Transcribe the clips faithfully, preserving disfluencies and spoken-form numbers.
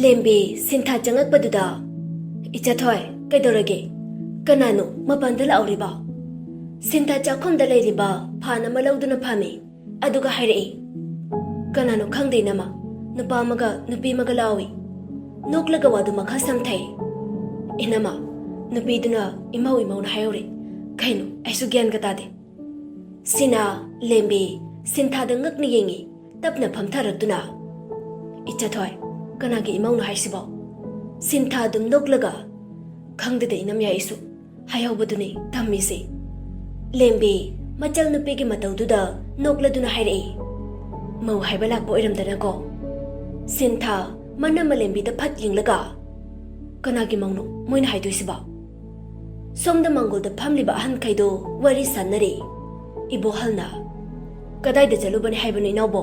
ꯂꯦꯝꯕꯤ ꯁꯤꯟꯊꯥ ꯆꯪꯉꯛꯄꯗꯨꯗ, "ꯏꯆꯥꯊꯣꯏ, ꯀꯩꯗꯧꯔꯒꯦ? ꯀꯅꯥꯅꯣ ꯃꯄꯥꯟꯗ ꯂꯥꯛꯍꯧꯔꯤꯕ?" ꯁꯤꯟꯊꯥ ꯆꯥꯛꯈꯨꯝꯗ ꯂꯩꯔꯤꯕ ꯐꯥꯟ ꯑꯃ ꯂꯧꯗꯨꯅ ꯐꯝꯃꯤ꯫ ꯑꯗꯨꯒ ꯍꯥꯏꯔꯛꯏ, "ꯀꯅꯥꯅꯣ ꯈꯪꯗꯦ ꯏꯅꯝꯃ, ꯅꯨꯄꯥ ꯑꯃꯒ ꯅꯨꯄꯤ ꯑꯃꯒ ꯂꯥꯛꯍꯧꯏ꯫" ꯅꯣꯛꯂꯒ ꯋꯥꯗꯨ ꯃꯈꯥ ꯁꯝꯊꯩ꯫ "ꯏꯅꯝꯃ, ꯅꯨꯄꯤꯗꯨꯅ ꯏꯃꯧ ꯏꯃꯧꯅ ꯍꯥꯏꯍꯧꯔꯦ꯫ ꯀꯩꯅꯣ, ꯑꯩꯁꯨ ꯒ꯭ꯌꯥꯟꯒ ꯇꯥꯗꯦ꯫" ꯁꯤꯅ ꯂꯦꯝꯕꯤ ꯁꯤꯟꯊꯥꯗ ꯉꯛꯅ ꯌꯦꯡꯉꯤ꯫ ꯇꯞꯅ ꯐꯝꯊꯔꯛꯇꯨꯅ, "ꯏꯆꯥꯊꯣꯏ, ꯀꯅꯥꯒꯤ ꯏꯃꯧꯅꯣ ꯍꯥꯏꯁꯤꯕꯣ?" ꯁꯤꯟꯊꯥ ꯑꯗꯨꯝ ꯅꯣꯛꯂꯒ, "ꯈꯪꯗꯦꯗ ꯏꯅꯝ, ꯌꯥꯏꯁꯨ ꯍꯥꯏꯍꯧꯕꯗꯨꯅꯤ ꯇꯝꯃꯤꯁꯦ꯫" ꯂꯦꯝꯕꯤ ꯃꯆꯜ ꯅꯨꯄꯤꯒꯤ ꯃꯇꯧꯗꯨꯗ ꯅꯣꯛꯂꯗꯨꯅ ꯍꯥꯏꯔꯛꯏ, "ꯃꯧ ꯍꯥꯏꯕ ꯂꯥꯛꯄ ꯑꯣꯏꯔꯝꯗꯅꯀꯣ?" ꯁꯤꯟꯊꯥ ꯃꯅꯝꯃ ꯂꯦꯝꯕꯤꯗ ꯐꯠ ꯌꯦꯡꯂꯒ, "ꯀꯅꯥꯒꯤ ꯃꯧꯅꯣ ꯃꯣꯏꯅ ꯍꯥꯏꯗꯣꯏꯁꯤꯕꯣ?" ꯁꯣꯝꯗ ꯃꯥꯡꯒꯣꯜꯗ ꯐꯝꯂꯤꯕ ꯑꯍꯟꯈꯩꯗꯣ ꯋꯥꯔꯤ ꯁꯥꯟꯅꯔꯤ꯫ ꯏꯕꯣꯍꯜꯅ, "ꯀꯗꯥꯏꯗ ꯆꯠꯂꯨꯕꯅꯤ ꯍꯥꯏꯕꯅꯣ ꯏꯅꯥꯎꯕꯣ?"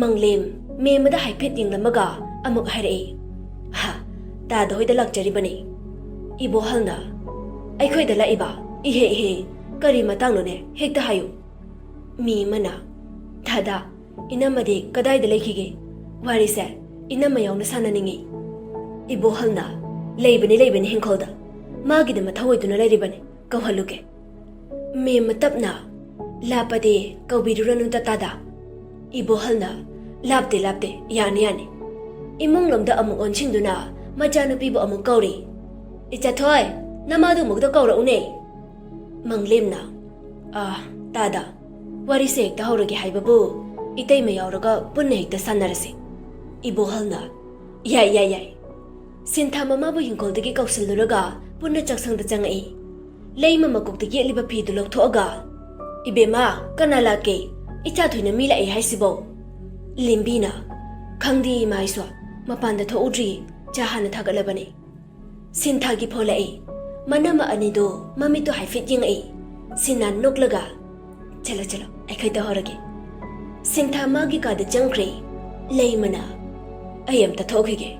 ꯃꯪꯂꯦꯝ ꯃꯦꯝꯃꯗ ꯍꯥꯏꯐꯦꯠ ꯌꯦꯡꯂꯝꯃꯒ ꯑꯃꯨꯛ ꯍꯥꯏꯔꯛꯏ, "ꯍꯥ, ꯇꯥꯗ ꯍꯣꯏꯗ ꯂꯥꯛꯆꯔꯤꯕꯅꯤ꯫" ꯏꯕꯣꯍꯜꯅ, "ꯑꯩꯈꯣꯏꯗ ꯂꯥꯛꯏꯕ? ꯏꯍꯦ ꯏꯍꯦ, ꯀꯔꯤ ꯃꯇꯥꯡꯅꯣꯅꯦ? ꯍꯦꯛꯇ ꯍꯥꯏꯌꯨ꯫" ꯃꯤ ꯑꯃꯅ, "ꯗꯥꯗꯥ, ꯏꯅꯝꯃꯗꯤ ꯀꯗꯥꯏꯗ ꯂꯩꯈꯤꯒꯦ? ꯋꯥꯔꯤꯁꯦ ꯏꯅꯝꯃ ꯌꯥꯎꯅ ꯁꯥꯟꯅꯅꯤꯡꯉꯤ꯫" ꯏꯕꯣꯍꯜꯅ, "ꯂꯩꯕꯅꯤ, ꯂꯩꯕꯅꯤ ꯍꯤꯡꯈꯣꯜꯗ꯫ ꯃꯥꯒꯤꯗ ꯃꯊꯧ ꯑꯣꯏꯗꯨꯅ ꯂꯩꯔꯤꯕꯅꯤ꯫ ꯀꯧꯍꯜꯂꯨꯒꯦ꯫" ꯃꯦꯝꯃ ꯇꯞꯅ, "ꯂꯥꯞꯄꯗꯤ ꯀꯧꯕꯤꯔꯨꯔꯅꯨ ꯇꯇꯥꯗ꯫" ꯏꯕꯣꯍꯜꯅ, "ꯂꯥꯞꯇꯦ, ꯂꯥꯞꯇꯦ, ꯌꯥꯅꯤ, ꯌꯥꯅꯤ꯫" ꯏꯃꯨꯡꯂꯣꯝꯗ ꯑꯃꯨꯛ ꯑꯣꯟꯁꯤꯟꯗꯨꯅ ꯃꯆꯥꯅꯨꯄꯤꯕꯨ ꯑꯃꯨꯛ ꯀꯧꯔꯤ꯫ "ꯏꯆꯥꯊꯣꯏ, ꯅꯃꯥꯗꯨ ꯑꯃꯨꯛꯇ ꯀꯧꯔꯛꯎꯅꯦ꯫" ꯃꯪꯂꯦꯝꯅ, "ꯑꯥ, ꯇꯥꯗ, ꯋꯥꯔꯤꯁꯦ ꯍꯦꯛꯇ ꯍꯧꯔꯒꯦ ꯍꯥꯏꯕꯕꯨ ꯏꯇꯩꯃ ꯌꯥꯎꯔꯒ ꯄꯨꯟꯅ ꯍꯦꯛꯇ ꯁꯥꯟꯅꯔꯁꯤ꯫" ꯏꯕꯣꯍꯜꯅ, "ꯌꯥꯏ, ꯌꯥꯏ, ꯌꯥꯏ꯫" ꯁꯤꯟꯊꯥ ꯃꯃꯥꯕꯨ ꯍꯤꯡꯈꯣꯜꯗꯒꯤ ꯀꯧꯁꯤꯜꯂꯨꯔꯒ ꯄꯨꯟꯅ ꯆꯥꯛꯁꯪꯗ ꯆꯪꯉꯛꯏ꯫ ꯂꯩꯃ ꯃꯀꯣꯛꯇ ꯌꯦꯠꯂꯤꯕ ꯐꯤꯗꯨ ꯂꯧꯊꯣꯛꯑꯒ, "ꯏꯕꯦꯝꯃ, ꯀꯅꯥ ꯂꯥꯛꯀꯦ? ꯏꯆꯥ ꯊꯣꯏꯅ ꯃꯤ ꯂꯥꯛꯑꯦ ꯍꯥꯏꯁꯤꯕꯣ?" ꯂꯦꯝꯕꯤꯅ, "ꯈꯪꯗꯦ ꯏꯃꯥ ꯏꯁ꯭ꯋꯥ, ꯃꯄꯥꯟꯗ ꯊꯣꯛꯎꯗ꯭ꯔꯤ, ꯆꯥ ꯍꯥꯟꯅ ꯊꯥꯒꯠꯂꯕꯅꯤ꯫" ꯁꯤꯟꯊꯥꯒꯤ ꯐꯣꯂꯛꯏ꯫ ꯃꯅꯝꯃ ꯑꯅꯤꯗꯨ ꯃꯃꯤꯠꯇꯨ ꯍꯥꯏꯐꯦꯠ ꯌꯦꯡꯉꯛꯏ꯫ ꯁꯤꯟꯅꯥ ꯅꯣꯛꯂꯒ, "ꯆꯠꯂꯣ, ꯆꯠꯂꯣ, ꯑꯩꯈꯣꯏ ꯇꯧꯍꯧꯔꯒꯦ꯫" ꯁꯤꯟꯊꯥ ꯃꯥꯒꯤ ꯀꯥꯗ ꯆꯪꯈ꯭ꯔꯦ꯫ ꯂꯩꯃꯅ, "ꯑꯩ ꯑꯝꯇ ꯊꯣꯛꯈꯤꯒꯦ꯫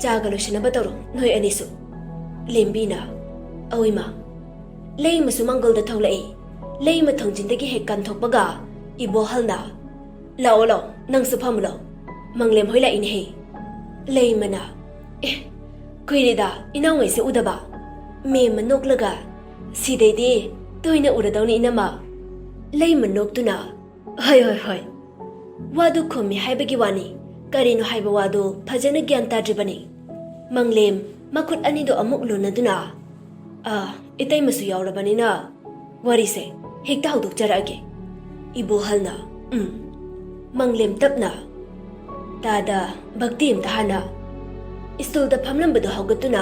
ꯆꯥꯒ ꯂꯣꯏꯁꯤꯟꯅꯕ ꯇꯧꯔꯣ, ꯅꯣꯏ ꯑꯅꯤꯁꯨ꯫" ꯂꯦꯝꯕꯤꯅ, "ꯑꯧ ꯏꯃꯥ꯫" ꯂꯩꯃꯁꯨ ꯃꯪꯒꯣꯜꯗ ꯊꯣꯛꯂꯛꯏ꯫ ꯂꯩꯃ ꯊꯣꯡꯖꯤꯟꯗꯒꯤ ꯍꯦꯛ ꯀꯟꯊꯣꯛꯄꯒ ꯏꯕꯣꯍꯜꯅ, "ꯂꯥꯛꯑꯣ, ꯂꯥꯛꯑꯣ, ꯅꯪꯁꯨ ꯐꯝꯃꯨ ꯂꯥꯛꯑꯣ꯫ ꯃꯪꯂꯦꯝ ꯍꯣꯏ ꯂꯥꯛꯏꯅꯦꯍꯦ꯫" ꯂꯩꯃꯅ, "ꯑꯦ, ꯀꯨꯏꯔꯦꯗ ꯏꯅꯥꯎꯉꯩꯁꯦ ꯎꯗꯕ꯫" ꯃꯦꯝꯃ ꯅꯣꯛꯂꯒ, "ꯁꯤꯗꯩꯗꯤ ꯇꯣꯏꯅ ꯎꯔꯗꯧꯅꯤ ꯏꯅꯝꯃ꯫" ꯂꯩꯃ ꯅꯣꯛꯇꯨꯅ, "ꯍꯣꯏ, ꯍꯣꯏ, ꯍꯣꯏ꯫ ꯋꯥꯗꯨ ꯈꯨꯝꯃꯤ ꯍꯥꯏꯕꯒꯤ ꯋꯥꯅꯤ, ꯀꯔꯤꯅꯣ ꯍꯥꯏꯕ ꯋꯥꯗꯨ ꯐꯖꯅ ꯒ꯭ꯌꯥꯟ ꯇꯥꯗ꯭ꯔꯤꯕꯅꯤ꯫" ꯃꯪꯂꯦꯝ ꯃꯈꯨꯠ ꯑꯅꯤꯗꯨ ꯑꯃꯨꯛ ꯂꯣꯟꯅꯗꯨꯅ, "ꯑꯥ, ꯏꯇꯩꯃꯁꯨ ꯌꯥꯎꯔꯕꯅꯤꯅ ꯋꯥꯔꯤꯁꯦ ꯍꯦꯛꯇ ꯍꯧꯗꯣꯛꯆꯔꯛꯑꯒꯦ꯫" ꯏꯕꯣꯍꯜꯅ, "ꯎꯝ꯫" ꯃꯪꯂꯦꯝ ꯇꯞꯅ, "ꯇꯥꯗ, ꯚꯛꯇꯤ ꯑꯝꯇ ꯍꯥꯟꯅ꯫" ꯁ꯭ꯇꯨꯜꯗ ꯐꯝꯂꯝꯕꯗꯨ ꯍꯧꯒꯠꯇꯨꯅ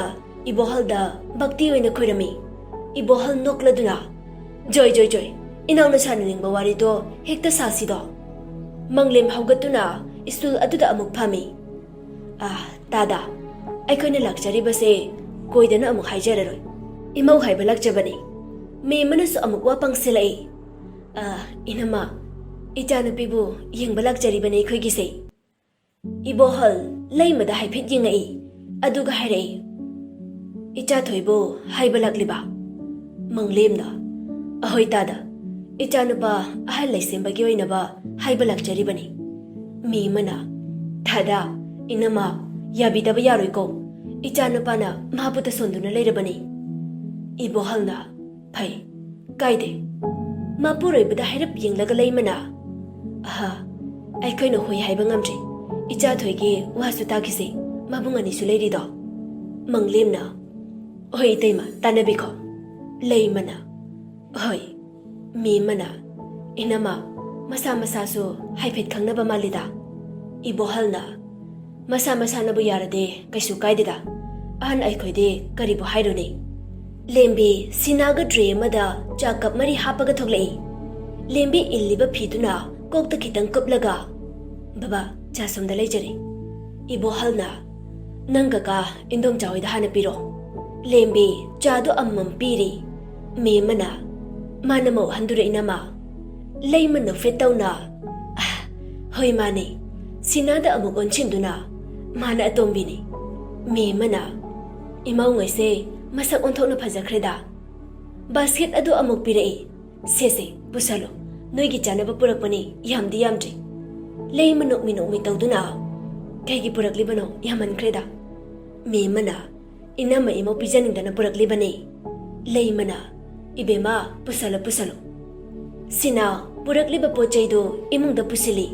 ꯏꯕꯣꯍꯜꯗ ꯚꯛꯇꯤ ꯑꯣꯏꯅ ꯈꯣꯏꯔꯝꯃꯤ꯫ ꯏꯕꯣꯍꯜ ꯅꯣꯛꯂꯗꯨꯅ, "ꯖꯣꯏ, ꯖꯣꯏ, ꯖꯣꯏ, ꯏꯅꯥꯎꯅ ꯁꯥꯟꯅꯅꯤꯡꯕ ꯋꯥꯔꯤꯗꯣ ꯍꯦꯛꯇ ꯁꯥꯁꯤꯗꯣ꯫" ꯃꯪꯂꯦꯝ ꯍꯧꯒꯠꯇꯨꯅ ꯁ꯭ꯇꯨꯜ ꯑꯗꯨꯗ ꯑꯃꯨꯛ ꯐꯝꯃꯤ꯫ "ꯑꯥ, ꯇꯥꯗ, ꯑꯩꯈꯣꯏꯅ ꯂꯥꯛꯆꯔꯤꯕꯁꯦ ꯀꯣꯏꯗꯅ ꯑꯃꯨꯛ ꯍꯥꯏꯖꯔꯔꯣꯏ꯫ ꯏꯃꯧ ꯍꯥꯏꯕ ꯂꯥꯛꯆꯕꯅꯤ꯫" ꯃꯦꯝꯃꯅꯁꯨ ꯑꯃꯨꯛ ꯋꯥ ꯄꯪꯁꯤꯜꯂꯛꯏ꯫ "ꯑꯥ, ꯏꯅꯝꯃ, ꯏꯆꯥꯅꯨꯄꯤꯕꯨ ꯌꯦꯡꯕ ꯂꯥꯛꯆꯔꯤꯕꯅꯤ ꯑꯩꯈꯣꯏꯒꯤꯁꯦ꯫" ꯏꯕꯣꯍꯜ ꯂꯩꯃꯗ ꯍꯥꯏꯐꯦꯠ ꯌꯦꯡꯉꯛꯏ, ꯑꯗꯨꯒ ꯍꯥꯏꯔꯛꯏ, "ꯏꯆꯥꯊꯣꯏꯕꯨ ꯍꯥꯏꯕ ꯂꯥꯛꯂꯤꯕ?" ꯃꯪꯂꯦꯝꯅ, "ꯑꯍꯣꯏ ꯇꯥꯗ, ꯏꯆꯥꯅꯨꯄꯥ ꯑꯍꯜ ꯂꯩꯁꯦꯝꯕꯒꯤ ꯑꯣꯏꯅꯕ ꯍꯥꯏꯕ ꯂꯥꯛꯆꯔꯤꯕꯅꯤ꯫" ꯃꯦꯝꯃꯅ, "ꯊꯥꯗ, ꯏꯅꯝꯃ, ꯌꯥꯕꯤꯗꯕ ꯌꯥꯔꯣꯏꯀꯣ, ꯏꯆꯥꯅꯨꯄꯥꯅ ꯃꯥꯕꯨ ꯇꯁꯣꯟꯗꯨꯅ ꯂꯩꯔꯕꯅꯤ꯫" ꯏꯕꯣꯍꯜꯅ, "ꯐꯩ, ꯀꯥꯏꯗꯦ꯫" ꯃꯄꯨꯔꯣꯏꯕꯗ ꯍꯥꯏꯔꯞ ꯌꯦꯡꯂꯒ ꯂꯩꯃꯅ, "ꯑꯍ, ꯑꯩꯈꯣꯏꯅ ꯍꯣꯏ ꯍꯥꯏꯕ ꯉꯝꯗ꯭ꯔꯤ꯫ ꯏꯆꯥꯊꯣꯏꯒꯤ ꯋꯥꯁꯨ ꯇꯥꯈꯤꯁꯤ, ꯃꯕꯨꯡ ꯑꯅꯤꯁꯨ ꯂꯩꯔꯤꯗꯣ꯫" ꯃꯪꯂꯦꯝꯅ, "ꯍꯣꯏ ꯏꯇꯩꯃ, ꯇꯥꯟꯅꯕꯤꯈꯣ꯫" ꯂꯩꯃꯅ, "ꯍꯣꯏ꯫" ꯃꯦꯝꯃꯅ, "ꯏꯅꯝꯃ, ꯃꯁꯥ ꯃꯁꯥꯁꯨ ꯍꯥꯏꯐꯦꯠ ꯈꯪꯅꯕ ꯃꯥꯜꯂꯤꯗ꯫" ꯏꯕꯣꯍꯜꯅ, "ꯃꯁꯥ ꯃꯁꯥꯅꯕꯨ ꯌꯥꯔꯗꯤ ꯀꯩꯁꯨ ꯀꯥꯏꯗꯦꯗ꯫ ꯑꯍꯟ ꯑꯩꯈꯣꯏꯗꯤ ꯀꯔꯤꯕꯨ ꯍꯥꯏꯔꯨꯅꯤ?" ꯂꯦꯝꯕꯤ ꯁꯤꯅꯥꯒ ꯇ꯭ꯔꯦ ꯑꯃꯗ ꯆꯥ ꯀꯞ ꯃꯔꯤ ꯍꯥꯞꯄꯒ ꯊꯣꯛꯂꯛꯏ꯫ ꯂꯦꯝꯕꯤ ꯏꯜꯂꯤꯕ ꯐꯤꯗꯨꯅ ꯀꯣꯛꯇ ꯈꯤꯇꯪ ꯀꯨꯞꯂꯒ, "ꯕꯕꯥ, ꯆꯥ ꯁꯣꯝꯗ ꯂꯩꯖꯔꯤ꯫" ꯏꯕꯣꯍꯜꯅ, "ꯅꯪ ꯀꯀꯥ ꯏꯟꯗꯣꯝꯆꯥ ꯍꯣꯏꯗ ꯍꯥꯟꯅ ꯄꯤꯔꯣ꯫" ꯂꯦꯝꯕꯤ ꯆꯥꯗꯨ ꯑꯃꯃꯝ ꯄꯤꯔꯤ꯫ ꯃꯦꯝꯃꯅ, "ꯃꯥꯅ ꯃꯧ ꯑꯍꯟꯗꯨꯔ ꯏꯅꯝꯃ?" ꯂꯩꯃ ꯅꯣꯛꯐꯦꯠ ꯇꯧꯅ, "ꯑꯍ, ꯍꯣꯏ ꯃꯥꯅꯦ꯫" ꯁꯤꯅꯥꯗ ꯑꯃꯨꯛ ꯑꯣꯟꯁꯤꯟꯗꯨꯅ, "ꯃꯥꯅ ꯑꯇꯣꯝꯕꯤꯅꯤ꯫" ꯃꯦꯝꯃꯅ, "ꯏꯃꯧꯉꯩꯁꯦ ꯃꯁꯛ ꯑꯣꯟꯊꯣꯛꯅ ꯐꯖꯈ꯭ꯔꯦꯗ꯫" ꯕꯥꯁꯀꯦꯠ ꯑꯗꯨ ꯑꯃꯨꯛ ꯄꯤꯔꯛꯏ꯫ "ꯁꯦ ꯁꯦ, ꯄꯨꯁꯜꯂꯨ꯫ ꯅꯣꯏꯒꯤ ꯆꯥꯅꯕ ꯄꯨꯔꯛꯄꯅꯤ, ꯌꯥꯝꯗꯤ ꯌꯥꯝꯗ꯭ꯔꯤ꯫" ꯂꯩꯃ ꯅꯣꯛꯃꯤ ꯅꯣꯛꯃꯤ ꯇꯧꯗꯨꯅ, ꯀꯩꯒꯤ ꯄꯨꯔꯛꯂꯤꯕꯅꯣ? ꯌꯥꯝꯃꯟꯈ꯭ꯔꯦꯗ꯫ ꯃꯦꯝꯃꯅ, "ꯏꯅꯝꯃ ꯏꯃꯧ ꯄꯤꯖꯅꯤꯡꯗꯅ ꯄꯨꯔꯛꯂꯤꯕꯅꯤ꯫" ꯂꯩꯃꯅ, "ꯏꯕꯦꯝꯃ, ꯄꯨꯁꯜꯂꯨ, ꯄꯨꯁꯜꯂꯨ꯫" ꯁꯤꯅꯥ ꯄꯨꯔꯛꯂꯤꯕ ꯄꯣꯠ ꯆꯩꯗꯨ ꯏꯃꯨꯡꯗ ꯄꯨꯁꯤꯜꯂꯤ꯫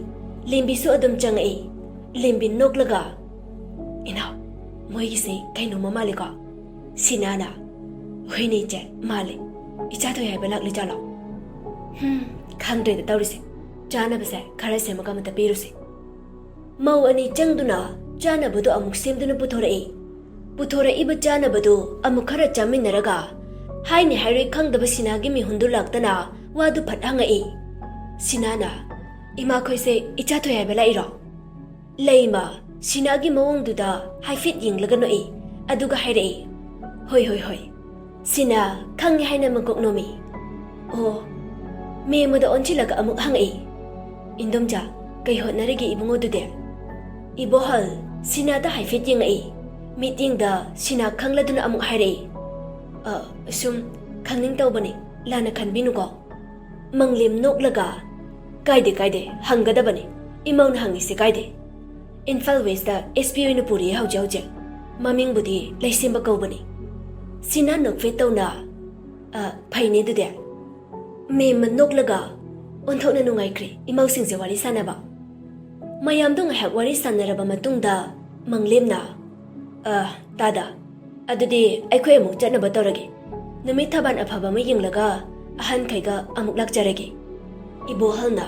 ꯂꯦꯝꯕꯤꯁꯨ ꯑꯗꯨꯝ ꯆꯪꯉꯛꯏ꯫ ꯂꯦꯝꯕꯤ ꯅꯣꯛꯂꯒ, "ꯏꯅꯥꯎ, ꯃꯣꯏꯒꯤꯁꯦ ꯀꯩꯅꯣꯝꯃ ꯃꯥꯜꯂꯤꯀꯣ?" ꯁꯤꯅꯥꯅ, "ꯍꯣꯏꯅꯦ ꯏꯆꯦ, ꯃꯥꯜꯂꯤ꯫ ꯏꯆꯥ ꯊꯣꯏ ꯍꯥꯏꯕ ꯂꯥꯛꯂꯤ ꯖꯥꯠꯂꯣ? ꯍꯨꯝ, ꯈꯪꯗ꯭ꯔꯦꯗ ꯇꯧꯔꯤꯁꯦ꯫ ꯆꯥꯅꯕꯁꯦ ꯈꯔ ꯁꯦꯝꯃꯒ ꯑꯃꯇ ꯄꯤꯔꯨꯁꯤ꯫" ꯃꯧ ꯑꯅꯤ ꯆꯪꯗꯨꯅ ꯆꯥꯅꯕꯗꯨ ꯑꯃꯨꯛ ꯁꯦꯝꯗꯨꯅ ꯄꯨꯊꯣꯔꯛꯏ꯫ ꯄꯨꯊꯣꯔꯛꯏꯕ ꯆꯥꯅꯕꯗꯨ ꯑꯃꯨꯛ ꯈꯔ ꯆꯥꯃꯤꯟꯅꯔꯒ, ꯍꯥꯏꯅꯤ ꯍꯥꯏꯔꯣꯏ ꯈꯪꯗꯕ ꯁꯤꯅꯥꯒꯤ ꯃꯤꯍꯨꯟꯗꯨ ꯂꯥꯛꯇꯅ ꯋꯥꯗꯨ ꯐꯠ ꯍꯪꯉꯛꯏ꯫ ꯁꯤꯅꯥꯅ, "ꯏꯃꯥꯈꯣꯏꯁꯦ ꯏꯆꯥ ꯊꯣꯏ ꯍꯥꯏꯕ ꯂꯥꯛꯏꯔꯣ?" ꯂꯩꯃ ꯁꯤꯅꯥꯒꯤ ꯃꯑꯣꯡꯗꯨꯗ ꯍꯥꯏꯐꯦꯠ ꯌꯦꯡꯂꯒ ꯅꯣꯛꯏ, ꯑꯗꯨꯒ ꯍꯥꯏꯔꯛꯏ, "ꯍꯣꯏ, ꯍꯣꯏ, ꯍꯣꯏ꯫" ꯁꯤꯅꯥ ꯈꯪꯉꯦ ꯍꯥꯏꯅ ꯃꯀꯣꯛ ꯅꯣꯝꯃꯤ꯫ ꯑꯣ, ꯃꯦꯝꯃꯗ ꯑꯣꯟꯁꯤꯜꯂꯒ ꯑꯃꯨꯛ ꯍꯪꯉꯛꯏ, "ꯏꯟꯗꯣꯝꯆꯥ, ꯀꯩ ꯍꯣꯠꯅꯔꯤꯒꯦ ꯏꯕꯨꯡꯉꯣꯗꯨꯗꯤ?" ꯏꯕꯣꯍꯜ ꯁꯤꯅꯥꯗ ꯍꯥꯏꯐꯦꯠ ꯌꯦꯡꯉꯛꯏ꯫ ꯃꯤꯠꯌꯦꯡꯗ ꯁꯤꯅꯥ ꯈꯪꯂꯗꯨꯅ ꯑꯃꯨꯛ ꯍꯥꯏꯔꯛꯏ, "ꯑ, ꯁꯨꯝ ꯈꯪꯅꯤꯡ ꯇꯧꯕꯅꯤ, ꯂꯥꯟꯅ ꯈꯟꯕꯤꯅꯨꯀꯣ꯫" ꯃꯪꯂꯦꯝ ꯅꯣꯛꯂꯒ, "ꯀꯥꯏꯗꯦ, ꯀꯥꯏꯗꯦ, ꯍꯪꯒꯗꯕꯅꯤ꯫ ꯏꯃꯧꯅ ꯍꯪꯉꯤꯁꯦ ꯀꯥꯏꯗꯦ꯫ ꯏꯝꯐꯥꯜ ꯋꯦꯁꯇ ꯑꯦꯁ ꯄꯤ ꯑꯣꯏꯅ ꯄꯨꯔꯤꯌꯦ ꯍꯧꯖꯤꯛ ꯍꯧꯖꯤꯛ꯫ ꯃꯃꯤꯡꯕꯨꯗꯤ ꯂꯩꯁꯦꯝꯕ ꯀꯧꯕꯅꯤ꯫" ꯁꯤꯅꯥ ꯅꯣꯛꯐꯦꯠ ꯇꯧꯅ, "ꯑ, ꯐꯩꯅꯦ ꯑꯗꯨꯗꯤ꯫" ꯃꯦꯝꯃ ꯅꯣꯛꯂꯒ, "ꯑꯣꯟꯊꯣꯛꯅ ꯅꯨꯡꯉꯥꯏꯈ꯭ꯔꯦ ꯏꯃꯧꯁꯤꯡꯁꯦ ꯋꯥꯔꯤ ꯁꯥꯟꯅꯕ꯫" ꯃꯌꯥꯝꯗꯣ ꯉꯥꯏꯍꯥꯛ ꯋꯥꯔꯤ ꯁꯥꯟꯅꯔꯕ ꯃꯇꯨꯡꯗ ꯃꯪꯂꯦꯝꯅ, "ꯑ, ꯇꯥꯗ, ꯑꯗꯨꯗꯤ ꯑꯩꯈꯣꯏ ꯑꯃꯨꯛ ꯆꯠꯅꯕ ꯇꯧꯔꯒꯦ꯫ ꯅꯨꯃꯤꯠ ꯊꯕꯥꯟ ꯑꯐꯕ ꯑꯃ ꯌꯦꯡꯂꯒ ꯑꯍꯟꯈꯩꯒ ꯑꯃꯨꯛ ꯂꯥꯛꯆꯔꯒꯦ꯫ ꯏꯕꯣꯍꯜꯅ,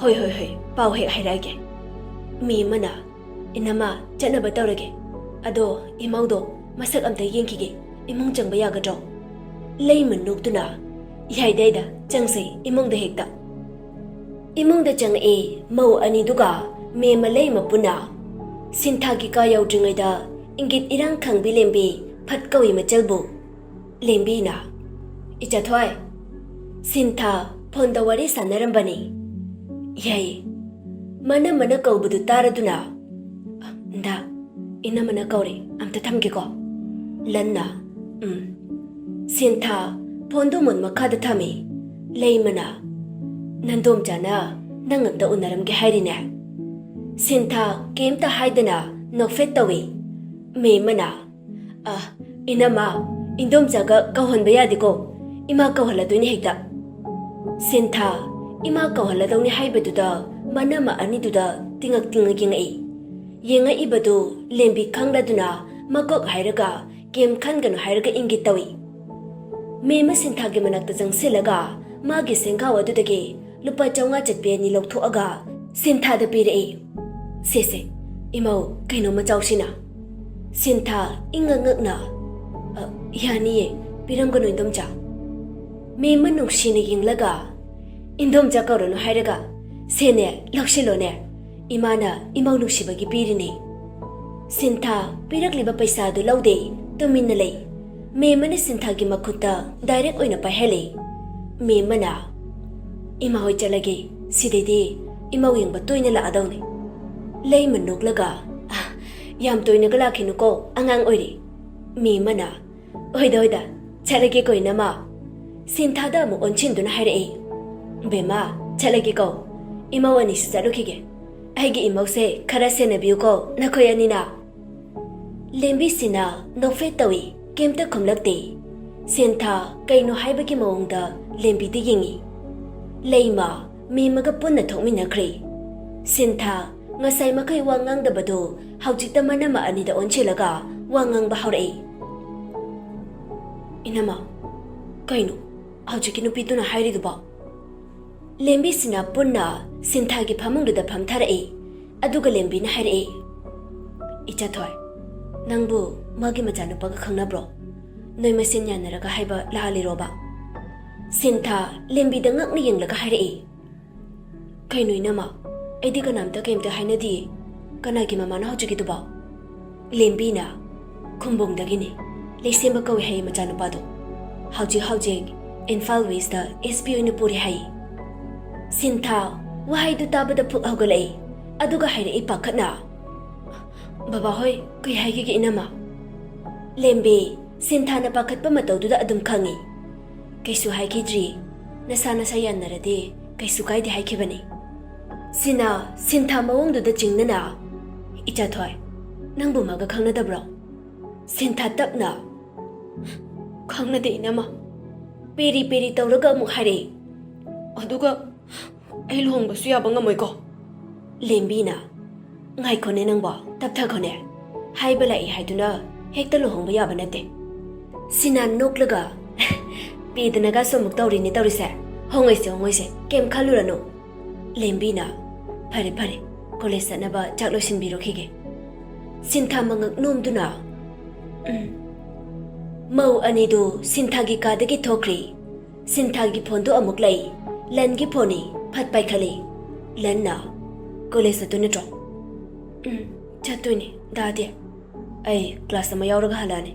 ꯍꯣꯏ, ꯍꯣꯏ, ꯍꯣꯏ, ꯄꯥꯎ ꯍꯦꯛ ꯍꯥꯏꯔꯛꯑꯒꯦ꯫" ꯃꯦꯝꯃꯅ, "ꯏꯅꯝꯃ, ꯆꯠꯅꯕ ꯇꯧꯔꯒꯦ꯫ ꯑꯗꯣ ꯏꯃꯧꯗꯣ ꯃꯁꯛ ꯑꯝꯇ ꯌꯦꯡꯈꯤꯒꯦ, ꯏꯃꯨꯡ ꯆꯪꯕ ꯌꯥꯒꯗ꯭ꯔꯣ?" ꯂꯩꯃ ꯅꯣꯛꯇꯨꯅ, "ꯌꯥꯏꯗ, ꯌꯥꯏꯗ, ꯆꯪꯁꯦ ꯏꯃꯨꯡꯗ ꯍꯦꯛꯇ꯫" ꯏꯃꯨꯡꯗ ꯆꯪꯉꯛꯑꯦ ꯃꯧ ꯑꯅꯤꯗꯨꯒ ꯃꯦꯝꯃ ꯂꯩꯃ ꯄꯨꯟꯅ꯫ ꯁꯤꯟꯊꯥꯒꯤ ꯀꯥ ꯌꯧꯗ꯭ꯔꯤꯉꯩꯗ ꯏꯪꯒꯤꯠ ꯏꯔꯥꯡ ꯈꯪꯕꯤ ꯂꯦꯝꯕꯤ ꯐꯠ ꯀꯧꯏ ꯃꯆꯜꯕꯨ꯫ ꯂꯦꯝꯕꯤꯅ, "ꯏꯆꯥꯊꯣꯏ, ꯁꯤꯟꯊꯥ ꯐꯣꯟꯗ ꯋꯥꯔꯤ ꯁꯥꯟꯅꯔꯝꯕꯅꯤ꯫" ꯌꯥꯏ꯫ ꯃꯅꯝꯃꯅ ꯀꯧꯕꯗꯨ ꯇꯥꯔꯗꯨꯅ, "ꯗꯥ, ꯏꯅꯝꯃꯅ ꯀꯧꯔꯦ, ꯑꯝꯇ ꯊꯝꯒꯦꯀꯣ꯫" ꯂꯟꯅ, "ꯎꯝ꯫" ꯁꯤꯟꯊꯥ ꯐꯣꯟꯗꯨ ꯃꯨꯟ ꯃꯈꯥꯗ ꯊꯝꯃꯤ꯫ ꯂꯩꯃꯅ, "ꯅꯟꯗꯣꯝꯆꯥꯅ ꯅꯪ ꯑꯝꯇ ꯎꯅꯔꯝꯒꯦ ꯍꯥꯏꯔꯤꯅꯦ꯫" ꯁꯤꯟꯊꯥ ꯀꯩꯝꯇ ꯍꯥꯏꯗꯅ ꯅꯣꯛꯐꯦꯠ ꯇꯧꯏ꯫ ꯃꯦꯝꯃꯅ, "ꯑ, ꯏꯅꯝꯃ, ꯏꯟꯗꯣꯝꯆꯥꯒ ꯀꯧꯍꯟꯕ ꯌꯥꯗꯦꯀꯣ, ꯏꯃꯥ ꯀꯧꯍꯜꯂꯗꯣꯏꯅꯦ ꯍꯦꯛꯇ꯫" ꯁꯤꯟꯊꯥ ꯏꯃꯥ ꯀꯧꯍꯜꯂꯗꯧꯅꯤ ꯍꯥꯏꯕꯗꯨꯗ ꯃꯅꯝꯃ ꯑꯅꯤꯗꯨꯗ ꯇꯤꯡꯉꯛ ꯇꯤꯡꯉꯛ ꯌꯦꯡꯉꯛꯏ꯫ ꯌꯦꯡꯉꯛꯏꯕꯗꯨ ꯂꯦꯝꯕꯤ ꯈꯪꯂꯗꯨꯅ ꯃꯀꯣꯛ ꯍꯥꯏꯔꯒ ꯀꯩꯝ ꯈꯟꯒꯅꯨ ꯍꯥꯏꯔꯒ ꯏꯪꯒꯤꯠ ꯇꯧꯏ꯫ ꯃꯦꯝꯃ ꯁꯤꯟꯊꯥꯒꯤ ꯃꯅꯥꯛꯇ ꯆꯪꯁꯤꯜꯂꯒ ꯃꯥꯒꯤ ꯁꯦꯡꯒꯥꯎ ꯑꯗꯨꯗꯒꯤ ꯂꯨꯄꯥ ꯆꯥꯝꯃꯉꯥ ꯆꯠꯄꯤ ꯑꯅꯤ ꯂꯧꯊꯣꯛꯑꯒ ꯁꯤꯟꯊꯥꯗ ꯄꯤꯔꯛꯏ꯫ "ꯁꯦ ꯁꯦ, ꯏꯃꯧ, ꯀꯩꯅꯣꯝꯃ ꯆꯥꯎꯁꯤꯅ꯫" ꯁꯤꯟꯊꯥ ꯏꯪꯉꯛ ꯉꯛꯅ, "ꯑ, ꯌꯥꯅꯤꯌꯦ, ꯄꯤꯔꯝꯒꯅꯨ ꯏꯟꯗꯣꯝꯆꯥ꯫" ꯃꯦꯝꯃ ꯅꯨꯡꯁꯤꯅ ꯌꯦꯡꯂꯒ, "ꯏꯟꯗꯣꯝꯆꯥ ꯀꯧꯔꯅꯨ ꯍꯥꯏꯔꯒ, ꯁꯦꯅꯦ, ꯂꯧꯁꯤꯜꯂꯣꯅꯦ, ꯏꯃꯥꯅ ꯏꯃꯧ ꯅꯨꯡꯁꯤꯕꯒꯤ ꯄꯤꯔꯤꯅꯦ꯫" ꯁꯤꯟꯊꯥ ꯄꯤꯔꯛꯂꯤꯕ ꯄꯩꯁꯥꯗꯨ ꯂꯧꯗꯦ, ꯇꯨꯃꯤꯟꯅ ꯂꯩ꯫ ꯃꯦꯝꯃꯅ ꯁꯤꯟꯊꯥꯒꯤ ꯃꯈꯨꯠꯇ ꯗꯥꯏꯔꯦꯛ ꯑꯣꯏꯅ ꯄꯥꯏꯍꯜꯂꯤ꯫ ꯃꯦꯝꯃꯅ, "ꯏꯃꯥ ꯍꯣꯏ ꯆꯠꯂꯒꯦ, ꯁꯤꯗꯩꯗꯤ ꯏꯃꯧ ꯌꯦꯡꯕ ꯇꯣꯏꯅ ꯂꯥꯛꯑꯗꯧꯅꯤ꯫ ꯂꯩꯃ ꯅꯣꯛꯂꯒ, "ꯑ, ꯌꯥꯝ ꯇꯣꯏꯅꯒ ꯂꯥꯛꯈꯤꯅꯨꯀꯣ, ꯑꯉꯥꯡ ꯑꯣꯏꯔꯤ꯫" ꯃꯦꯝꯃꯅ, "ꯍꯣꯏꯗ, ꯍꯣꯏꯗ, ꯆꯠꯂꯒꯦꯀꯣ ꯏꯅꯝꯃ꯫" ꯁꯤꯟꯊꯥꯗ ꯑꯃꯨꯛ ꯑꯣꯟꯁꯤꯟꯗꯨꯅ ꯍꯥꯏꯔꯛꯏ, "ꯕꯦꯝꯃ, ꯆꯠꯂꯒꯦꯀꯣ, ꯏꯃꯧ ꯑꯅꯤꯁꯨ ꯆꯠꯂꯨꯈꯤꯒꯦ꯫ ꯑꯩꯒꯤ ꯏꯃꯧꯁꯦ ꯈꯔ ꯁꯦꯟꯅꯕꯤꯌꯨꯀꯣ, ꯅꯈꯣꯏ ꯑꯅꯤꯅ꯫" ꯂꯦꯝꯕꯤꯁꯤꯅ ꯅꯣꯛꯐꯦꯠ ꯇꯧꯏ, ꯀꯩꯝꯇ ꯈꯨꯝꯂꯛꯇꯦ꯫ ꯁꯤꯟꯊꯥ ꯀꯩꯅꯣ ꯍꯥꯏꯕꯒꯤ ꯃꯑꯣꯡꯗ ꯂꯦꯝꯕꯤꯗ ꯌꯦꯡꯏ꯫ ꯂꯩꯃ ꯃꯦꯝꯃꯒ ꯄꯨꯟꯅ ꯊꯣꯛꯃꯤꯟꯅꯈ꯭ꯔꯦ꯫ ꯁꯤꯟꯊꯥ ꯉꯁꯥꯏ ꯃꯈꯩ ꯋꯥ ꯉꯥꯡꯗꯕꯗꯨ ꯍꯧꯖꯤꯛꯇ ꯃꯅꯝꯃ ꯑꯅꯤꯗ ꯑꯣꯟꯁꯤꯜꯂꯒ ꯋꯥ ꯉꯥꯡꯕ ꯍꯧꯔꯛꯏ꯫ "ꯏꯅꯝꯃ, ꯀꯩꯅꯣ ꯍꯧꯖꯤꯛꯀꯤ ꯅꯨꯄꯤꯗꯨꯅ ꯍꯥꯏꯔꯤꯗꯨꯕꯣ?" ꯂꯦꯝꯕꯤꯁꯤꯅ ꯄꯨꯟꯅ ꯁꯤꯟꯊꯥꯒꯤ ꯐꯃꯨꯡꯗꯨꯗ ꯐꯝꯊꯔꯛꯏ꯫ ꯑꯗꯨꯒ ꯂꯦꯝꯕꯤꯅ ꯍꯥꯏꯔꯛꯏ, "ꯏꯆꯥꯊꯣꯏ, ꯅꯪꯕꯨ ꯃꯥꯒꯤ ꯃꯆꯥꯅꯨꯄꯥꯒ ꯈꯪꯅꯕ꯭ꯔꯣ? ꯅꯣꯏ ꯃꯁꯦꯟ ꯌꯥꯅꯔꯒ ꯍꯥꯏꯕ ꯂꯥꯜꯂꯤꯔꯣꯕ?" ꯁꯤꯟꯊꯥ ꯂꯦꯝꯕꯤꯗ ꯉꯛꯅ ꯌꯦꯡꯂꯒ ꯍꯥꯏꯔꯛꯏ, "ꯀꯩꯅꯣ ꯏꯅꯝꯃ, ꯑꯩꯗꯤ ꯀꯅꯥꯝꯇ ꯀꯩꯝꯇ ꯍꯥꯏꯅꯗꯤꯌꯦ꯫ ꯀꯅꯥꯒꯤ ꯃꯃꯥꯅꯣ ꯍꯧꯖꯤꯛꯀꯤꯗꯨꯕꯣ?" ꯂꯦꯝꯕꯤꯅ, "ꯈꯨꯝꯕꯣꯡꯗꯒꯤꯅꯤ, ꯂꯩꯁꯦꯝꯕ ꯀꯧꯏ ꯍꯥꯏꯌꯦ ꯃꯆꯥꯅꯨꯄꯥꯗꯣ꯫ ꯍꯧꯖꯤꯛ ꯍꯧꯖꯤꯛ ꯏꯝꯐꯥꯜ ꯋꯦꯁꯇ ꯑꯦꯁ ꯄꯤ ꯑꯣꯏꯅ ꯄꯨꯔꯤ ꯍꯥꯏꯌꯦ꯫" ꯁꯤꯟꯊꯥ ꯋꯥꯍꯩꯗꯨ ꯇꯥꯕꯗ ꯐꯨꯛ ꯍꯧꯒꯠꯂꯛꯏ, ꯑꯗꯨꯒ ꯍꯥꯏꯔꯛꯏ ꯄꯥꯈꯠꯅ, "ꯕꯕꯥ ꯍꯣꯏ ꯀꯩ ꯍꯥꯏꯈꯤꯒꯦ ꯏꯅꯝꯃ?" ꯂꯦꯝꯕꯤ ꯁꯤꯟꯊꯥꯅ ꯄꯥꯈꯠꯄ ꯃꯇꯧꯗꯨꯗ ꯑꯗꯨꯝ ꯈꯪꯏ꯫ "ꯀꯩꯁꯨ ꯍꯥꯏꯈꯤꯗ꯭ꯔꯤ, ꯅꯁꯥ ꯅꯁꯥ ꯌꯥꯅꯔꯗꯤ ꯀꯩꯁꯨ ꯀꯥꯏꯗꯦ ꯍꯥꯏꯈꯤꯕꯅꯤ꯫" ꯁꯤꯅ ꯁꯤꯟꯊꯥ ꯃꯑꯣꯡꯗꯨꯗ ꯆꯤꯡꯅꯅ, "ꯏꯆꯥꯊꯣꯏ, ꯅꯪꯕꯨ ꯃꯥꯒ ꯈꯪꯅꯗꯕ꯭ꯔꯣ?" ꯁꯤꯟꯊꯥ ꯇꯞꯅ, "ꯈꯪꯅꯗꯦ, ꯏꯅꯝꯃ꯫ ꯄꯦꯔꯤ ꯄꯦꯔꯤ ꯇꯧꯔꯒ ꯑꯃꯨꯛ ꯍꯥꯏꯔꯛꯏ꯫ ꯑꯗꯨꯒ ꯑꯩ ꯂꯨꯍꯣꯡꯕꯁꯨ ꯌꯥꯕ ꯉꯝꯃꯣꯏꯀꯣ?" ꯂꯦꯝꯕꯤꯅ, "ꯉꯥꯏꯈꯣꯅꯦ ꯅꯪꯕꯣ, ꯇꯞꯊꯈꯣꯅꯦ꯫ ꯍꯥꯏꯕ ꯂꯥꯛꯏ ꯍꯥꯏꯗꯨꯅ ꯍꯦꯛꯇ ꯂꯨꯍꯣꯡꯕ ꯌꯥꯕ ꯅꯠꯇꯦ꯫" ꯁꯤꯅꯥ ꯅꯣꯛꯂꯒ, "ꯄꯦꯗꯅꯒꯁꯨ ꯑꯃꯨꯛ ꯇꯧꯔꯤꯅꯤ ꯇꯧꯔꯤꯁꯦ꯫ ꯍꯣꯡꯉꯣꯏꯁꯦ, ꯍꯣꯡꯉꯣꯏꯁꯦ, ꯀꯩꯝ ꯈꯜꯂꯨꯔꯅꯨ꯫" ꯂꯦꯝꯕꯤꯅ, "ꯐꯔꯦ, ꯐꯔꯦ, ꯀꯣꯂꯦꯖ ꯆꯠꯅꯕ ꯆꯥꯛ ꯂꯣꯏꯁꯤꯟꯕꯤꯔꯨꯈꯤꯒꯦ꯫" ꯁꯤꯟꯊꯥ ꯃꯉꯛ ꯅꯣꯝꯗꯨꯅ, "ꯎꯝ꯫" ꯃꯧ ꯑꯅꯤꯗꯨ ꯁꯤꯟꯊꯥꯒꯤ ꯀꯥꯗꯒꯤ ꯊꯣꯛꯈ꯭ꯔꯤ꯫ ꯁꯤꯟꯊꯥꯒꯤ ꯐꯣꯟꯗꯨ ꯑꯃꯨꯛ ꯂꯩ꯫ ꯂꯟꯒꯤ ꯐꯣꯟꯅꯤ꯫ ꯐꯠ ꯄꯥꯏꯈꯠꯂꯤ꯫ ꯂꯟꯅ, "ꯀꯣꯂꯦꯖ ꯆꯠꯇꯣꯏ ꯅꯠꯇ꯭ꯔꯣ?" "ꯎꯝ, ꯆꯠꯇꯣꯏꯅꯦ, ꯗꯥꯗꯤ꯫" "ꯑꯩ ꯀ꯭ꯂꯥꯁ ꯑꯃ ꯌꯥꯎꯔꯒ ꯍꯜꯂꯛꯑꯅꯤ꯫"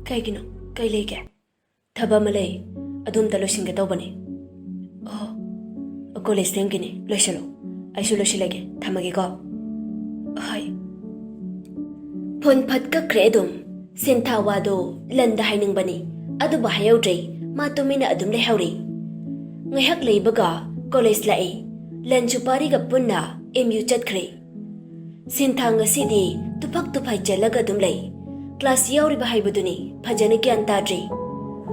"ꯀꯩꯒꯤꯅꯣ? ꯀꯩ ꯂꯩꯒꯦ?" "ꯊꯕꯛ ꯑꯃ ꯂꯩ, ꯑꯗꯨ ꯑꯝꯇ ꯂꯣꯏꯁꯤꯟꯒꯦ ꯇꯧꯕꯅꯤ꯫" "ꯑꯣ, ꯀꯣꯂꯦꯖ ꯊꯦꯡꯈꯤꯅꯤ, ꯂꯣꯏꯁꯤꯜꯂꯣ꯫ ꯑꯩꯁꯨ ꯂꯣꯏꯁꯤꯜꯂꯒꯦ, ꯊꯝꯃꯒꯦꯀꯣ꯫" "ꯍꯣꯏ꯫" ꯐꯣꯟ ꯐꯠ ꯀꯛꯈ꯭ꯔꯦ꯫ ꯑꯗꯨꯝ ꯁꯤꯟꯊꯥ ꯋꯥꯗꯣ ꯂꯟꯗ ꯍꯥꯏꯅꯤꯡꯕꯅꯤ, ꯑꯗꯨꯕꯨ ꯍꯥꯏꯍꯧꯗ꯭ꯔꯦ꯫ ꯃꯥ ꯇꯨꯃꯤꯟꯅ ꯑꯗꯨꯝ ꯂꯩꯍꯧꯔꯤ꯫ ꯉꯥꯏꯍꯥꯛ ꯂꯩꯕꯒ ꯀꯣꯂꯦꯖ ꯂꯥꯛꯏ꯫ ꯂꯟꯁꯨ ꯄꯥꯔꯤꯒ ꯄꯨꯟꯅ ꯑꯦꯝ ꯌꯨ ꯆꯠꯈ꯭ꯔꯦ꯫ ꯁꯤꯟꯊꯥ ꯉꯁꯤꯗꯤ ꯇꯨꯐꯛ ꯇꯨꯐꯥꯏ ꯆꯠꯂꯒ ꯑꯗꯨꯝ ꯂꯩ꯫ ꯀ꯭ꯂꯥꯁ ꯌꯥꯎꯔꯤꯕ ꯍꯥꯏꯕꯗꯨꯅꯤ ꯐꯖꯅ ꯒ꯭ꯌꯥꯟ ꯇꯥꯗ꯭ꯔꯤ꯫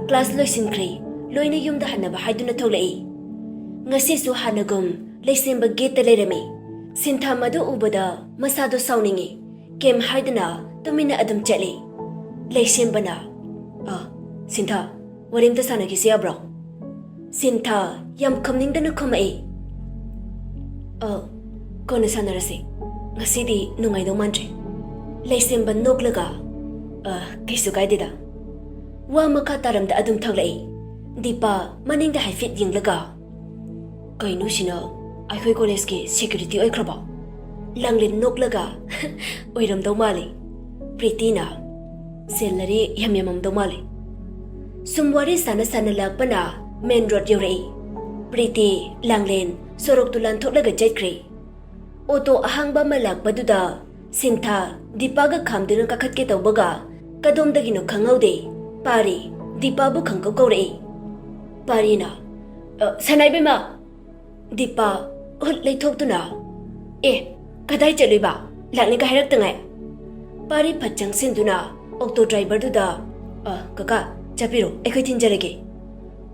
ꯀ꯭ꯂꯥꯁ ꯂꯣꯏꯁꯤꯟꯈ꯭ꯔꯦ, ꯂꯣꯏꯅ ꯌꯨꯝꯗ ꯍꯟꯅꯕ ꯍꯥꯏꯗꯨꯅ ꯊꯣꯛꯂꯛꯏ꯫ ꯉꯁꯤꯁꯨ ꯍꯥꯟꯅꯒꯨꯝ ꯂꯩꯁꯦꯝꯕ ꯒꯦꯠꯇ ꯂꯩꯔꯝꯃꯤ꯫ ꯁꯤꯟꯊꯥ ꯃꯗꯨ ꯎꯕꯗ ꯃꯁꯥꯗꯣ ꯁꯥꯎꯅꯤꯡꯉꯤ꯫ ꯀꯩꯝ ꯍꯥꯏꯗꯅ ꯇꯨꯃꯤꯟꯅ ꯑꯗꯨꯝ ꯆꯠꯂꯤ꯫ ꯂꯩꯁꯦꯝꯕꯅ, "ꯑ, ꯁꯤꯟꯊꯥ, ꯋꯥꯔꯤ ꯑꯝꯇ ꯁꯥꯟꯅꯈꯤꯁꯤ ꯌꯥꯕ꯭ꯔꯣ?" ꯁꯤꯟꯊꯥ ꯌꯥꯝ ꯈꯝꯅꯤꯡꯗꯅ ꯈꯨꯝꯃꯛꯏ, "ꯑ, ꯀꯣꯟꯅ ꯁꯥꯟꯅꯔꯁꯤ꯫ ꯉꯁꯤꯗꯤ ꯅꯨꯡꯉꯥꯏꯗꯧ ꯃꯥꯟꯗ꯭ꯔꯦ꯫" ꯂꯩꯁꯦꯝꯕ ꯅꯣꯛꯂꯒ, "ꯑ, ꯀꯩꯁꯨ ꯀꯥꯏꯗꯦꯗ꯫" ꯋꯥ ꯃꯈꯥ ꯇꯥꯔꯝꯗ ꯑꯗꯨꯝ ꯊꯣꯛꯂꯛꯏ꯫ ꯗꯤꯄꯥ ꯃꯅꯤꯡꯗ ꯍꯥꯏꯐꯦꯠ ꯌꯦꯡꯂꯒ, "ꯀꯩꯅꯣ ꯁꯤꯅ ꯑꯩꯈꯣꯏ ꯀꯣꯂꯦꯖꯀꯤ ꯁꯦꯀ꯭ꯌꯨꯔꯤꯇꯤ ꯑꯣꯏꯈ꯭ꯔꯕꯣ?" ꯂꯥꯡꯂꯦꯟ ꯅꯣꯛꯂꯒ, "ꯑꯣꯏꯔꯝꯗꯧ ꯃꯥꯜꯂꯤ꯫" ꯄ꯭ꯔꯤꯇꯤꯅ, "ꯁꯦꯂꯔꯤ ꯌꯥꯝ ꯌꯥꯝꯃꯝꯗꯧ ꯃꯥꯜꯂꯤ꯫" ꯁꯨꯝ ꯋꯥꯔꯤ ꯁꯥꯟꯅ ꯁꯥꯟꯅ ꯂꯥꯛꯄꯅ ꯃꯦꯟ ꯔꯣꯗ ꯌꯧꯔꯛꯏ꯫ ꯄ꯭ꯔꯤꯇꯤ, ꯂꯥꯡꯂꯦꯟ ꯁꯣꯔꯣꯛꯇꯨ ꯂꯥꯟꯊꯣꯛꯂꯒ ꯆꯠꯈ꯭ꯔꯦ꯫ ꯑꯣꯇꯣ ꯑꯍꯥꯡꯕ ꯑꯃ ꯂꯥꯛꯄꯗꯨꯗ ꯁꯤꯟꯊꯥ ꯗꯤꯄꯥꯒ ꯈꯥꯝꯗꯨꯅ ꯀꯥꯈꯠꯀꯦ ꯇꯧꯕꯒ ꯀꯗꯣꯝꯗꯒꯤꯅꯣ ꯈꯪꯍꯧꯗꯦ, ꯄꯥꯔꯤ ꯗꯤꯄꯥꯕꯨ ꯈꯪꯀꯧ ꯀꯧꯔꯛꯏ꯫ ꯄꯥꯔꯤꯅ, "ꯑ, ꯁꯅꯥꯏꯕꯦꯝꯃ!" ꯗꯤꯄꯥ ꯍꯨꯠ ꯂꯩꯊꯣꯛꯇꯨꯅ, "ꯑꯦ, ꯀꯗꯥꯏ ꯆꯠꯂꯨꯏꯕ? ꯂꯥꯛꯅꯤꯒ ꯍꯥꯏꯔꯛꯇꯉꯥꯏ?" ꯄꯥꯔꯤ ꯐꯠ ꯆꯪꯁꯤꯟꯗꯨꯅ ꯑꯣꯛꯇꯣ ꯗ꯭ꯔꯥꯏꯚꯔꯗꯨꯗ, "ꯑ, ꯀꯀꯥ, ꯆꯠꯄꯤꯔꯣ, ꯑꯩꯈꯣꯏ ꯊꯤꯟꯖꯔꯒꯦ꯫"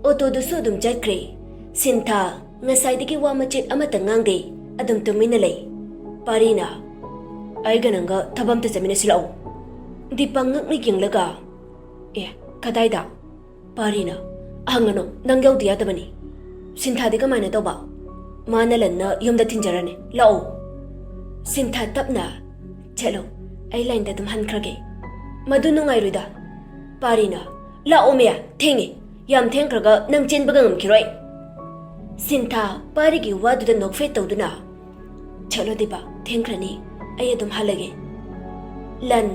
ꯑꯣꯇꯣꯗꯨꯁꯨ ꯑꯗꯨꯝ ꯆꯠꯈ꯭ꯔꯦ꯫ ꯁꯤꯟꯊꯥ ꯉꯁꯥꯏꯗꯒꯤ ꯋꯥ ꯃꯆꯦꯠ ꯑꯃꯠꯇ ꯉꯥꯡꯗꯦ, ꯑꯗꯨꯝ ꯇꯨꯃꯤꯟꯅ ꯂꯩ꯫ ꯄꯥꯔꯤꯅ, "ꯑꯩꯒ ꯅꯪꯒ ꯊꯕꯛ ꯑꯝꯇ ꯆꯠꯃꯤꯟꯅꯁꯤ ꯂꯥꯛꯑꯣ꯫" ꯗꯤꯄꯥ ꯉꯛꯅ ꯌꯦꯡꯂꯒ, "ꯑꯦ, ꯀꯗꯥꯏꯗ?" ꯄꯥꯔꯤꯅ, "ꯍꯪꯒꯅꯨ, ꯅꯪ ꯌꯥꯎꯗ ꯌꯥꯗꯕꯅꯤ꯫" "ꯁꯤꯟꯊꯥꯗꯤ ꯀꯃꯥꯏꯅ ꯇꯧꯕ?" "ꯃꯥꯅ ꯂꯟꯅ ꯌꯨꯝꯗ ꯊꯤꯟꯖꯔꯅꯤ, ꯂꯥꯛꯑꯣ꯫" ꯁꯤꯟꯊꯥ ꯇꯞꯅ, "ꯆꯠꯂꯣ, ꯑꯩ ꯂꯥꯏꯟꯗ ꯑꯗꯨꯝ ꯍꯟꯈ꯭ꯔꯒꯦ꯫" "ꯃꯗꯨ ꯅꯨꯡꯉꯥꯏꯔꯣꯏꯗ꯫" ꯄꯥꯔꯤꯅ, "ꯂꯥꯛꯑꯣꯃꯦ, ꯊꯦꯡꯉꯦ꯫ ꯌꯥꯝ ꯊꯦꯡꯈ꯭ꯔꯒ ꯅꯪ ꯆꯦꯟꯕꯒ ꯉꯝꯈꯤꯔꯣꯏ꯫" ꯁꯤꯟꯊꯥ ꯄꯥꯔꯤꯒꯤ ꯋꯥꯗꯨꯗ ꯅꯣꯛꯐꯦꯠ ꯇꯧꯗꯨꯅ, "ꯆꯠꯂꯣ ꯗꯤꯄꯥ, ꯊꯦꯡꯈ꯭ꯔꯅꯤ, ꯑꯩ ꯑꯗꯨꯝ ꯍꯜꯂꯒꯦ꯫" ꯂꯟ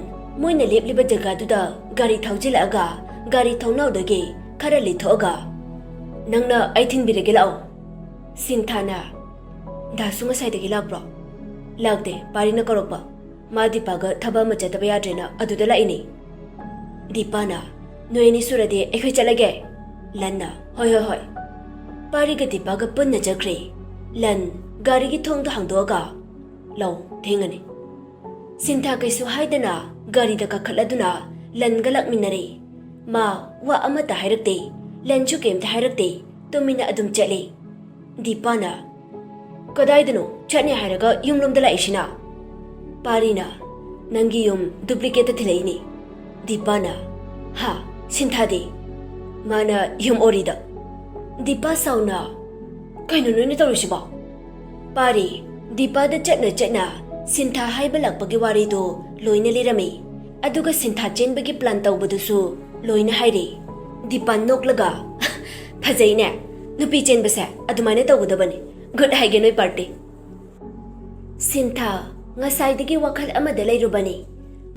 ꯃꯣꯏꯅ ꯂꯦꯞꯂꯤꯕ ꯖꯒꯥꯗꯨꯗ ꯒꯥꯔꯤ ꯊꯧꯖꯤꯜꯂꯛꯑꯒ ꯒꯥꯔꯤ ꯊꯧꯅꯥꯎꯗꯒꯤ ꯈꯔ ꯂꯤꯊꯣꯛꯑꯒ, "ꯅꯪꯅ ꯑꯩ ꯊꯤꯟꯕꯤꯔꯒꯦ, ꯂꯥꯛꯑꯣ꯫" ꯁꯤꯟꯊꯥꯅ, "ꯗꯥꯁꯨ ꯉꯁꯥꯏꯗꯒꯤ ꯂꯥꯛꯄ꯭ꯔꯣ?" "ꯂꯥꯛꯇꯦ, ꯄꯥꯔꯤꯅ ꯀꯧꯔꯛꯄ꯫ ꯃꯥ ꯗꯤꯄꯥꯒ ꯊꯕꯛ ꯑꯃ ꯆꯠꯇꯕ ꯌꯥꯗ꯭ꯔꯦꯅ ꯑꯗꯨꯗ ꯂꯥꯛꯏꯅꯦ꯫" ꯗꯤꯄꯥꯅ, "ꯅꯣꯏ ꯑꯅꯤ ꯁꯨꯔꯗꯤ ꯑꯩꯈꯣꯏ ꯆꯠꯂꯒꯦ꯫" ꯂꯟꯅ, "ꯍꯣꯏ, ꯍꯣꯏ, ꯍꯣꯏ꯫" ꯄꯥꯔꯤꯒ ꯗꯤꯄꯥꯒ ꯄꯨꯟꯅ ꯆꯠꯈ꯭ꯔꯦ꯫ ꯂꯟ ꯒꯥꯔꯤꯒꯤ ꯊꯣꯡꯗꯣ ꯍꯥꯡꯗꯣꯛꯑꯒ, "ꯂꯥꯛꯑꯣ, ꯊꯦꯡꯉꯅꯤ꯫" ꯁꯤꯟꯊꯥ ꯀꯩꯁꯨ ꯍꯥꯏꯗꯅ ꯒꯥꯔꯤꯗ ꯀꯥꯈꯠꯂꯗꯨꯅ ꯂꯟꯒ ꯂꯥꯛꯃꯤꯟꯅꯔꯦ꯫ ꯃꯥ ꯋꯥ ꯑꯃꯠꯇ ꯍꯥꯏꯔꯛꯇꯦ꯫ ꯂꯟꯁꯨ ꯀꯩꯝꯇ ꯍꯥꯏꯔꯛꯇꯦ꯫ ꯇꯨꯃꯤꯟꯅ ꯑꯗꯨꯝ ꯆꯠꯂꯦ꯫ ꯗꯤꯄꯥꯅ, "ꯀꯗꯥꯏꯗꯅꯣ ꯆꯠꯅꯤ ꯍꯥꯏꯔꯒ ꯌꯨꯝꯂꯣꯝꯗ ꯂꯥꯛꯏꯁꯤꯅ?" ꯄꯥꯔꯤꯅ, "ꯅꯪꯒꯤ ꯌꯨꯝ ꯗꯨꯄ꯭ꯂꯤꯀꯦꯠꯇ ꯊꯤꯜꯂꯛꯏꯅꯦ꯫" ꯗꯤꯄꯥꯅ, "ꯍꯥ? ꯁꯤꯟꯊꯥꯗꯤ?" "ꯃꯥꯅ ꯌꯨꯝ ꯑꯣꯔꯤꯗ꯫" ꯗꯤꯄꯥ ꯁꯥꯎꯅ, "ꯀꯩꯅꯣ ꯅꯣꯏꯅ ꯇꯧꯔꯤꯁꯤꯕꯣ?" ꯄꯥꯔꯤ, ꯗꯤꯄꯥꯗ ꯆꯠꯅ ꯆꯠꯅ ꯁꯤꯟꯊꯥ ꯍꯥꯏꯕ ꯂꯥꯛꯄꯒꯤ ꯋꯥꯔꯤꯗꯨ ꯂꯣꯏꯅ ꯂꯤꯔꯝꯃꯤ꯫ ꯑꯗꯨꯒ ꯁꯤꯟꯊꯥ ꯆꯦꯟꯕꯒꯤ ꯄ꯭ꯂꯥꯟ ꯇꯧꯕꯗꯨꯁꯨ ꯂꯣꯏꯅ ꯍꯥꯏꯔꯤ꯫ ꯗꯤꯄꯥ ꯅꯣꯛꯂꯒ, "ꯐꯖꯩꯅꯦ, ꯅꯨꯄꯤ ꯆꯦꯟꯕꯁꯦ ꯑꯗꯨꯃꯥꯏꯅ ꯇꯧꯒꯗꯕꯅꯤ꯫ ꯒꯨꯗ ꯍꯥꯏꯒꯦ ꯅꯣꯏ ꯄꯥꯔꯇꯤ꯫" ꯁꯤꯟꯊꯥ ꯉꯁꯥꯏꯗꯒꯤ ꯋꯥꯈꯜ ꯑꯃꯗ ꯂꯩꯔꯨꯕꯅꯤ꯫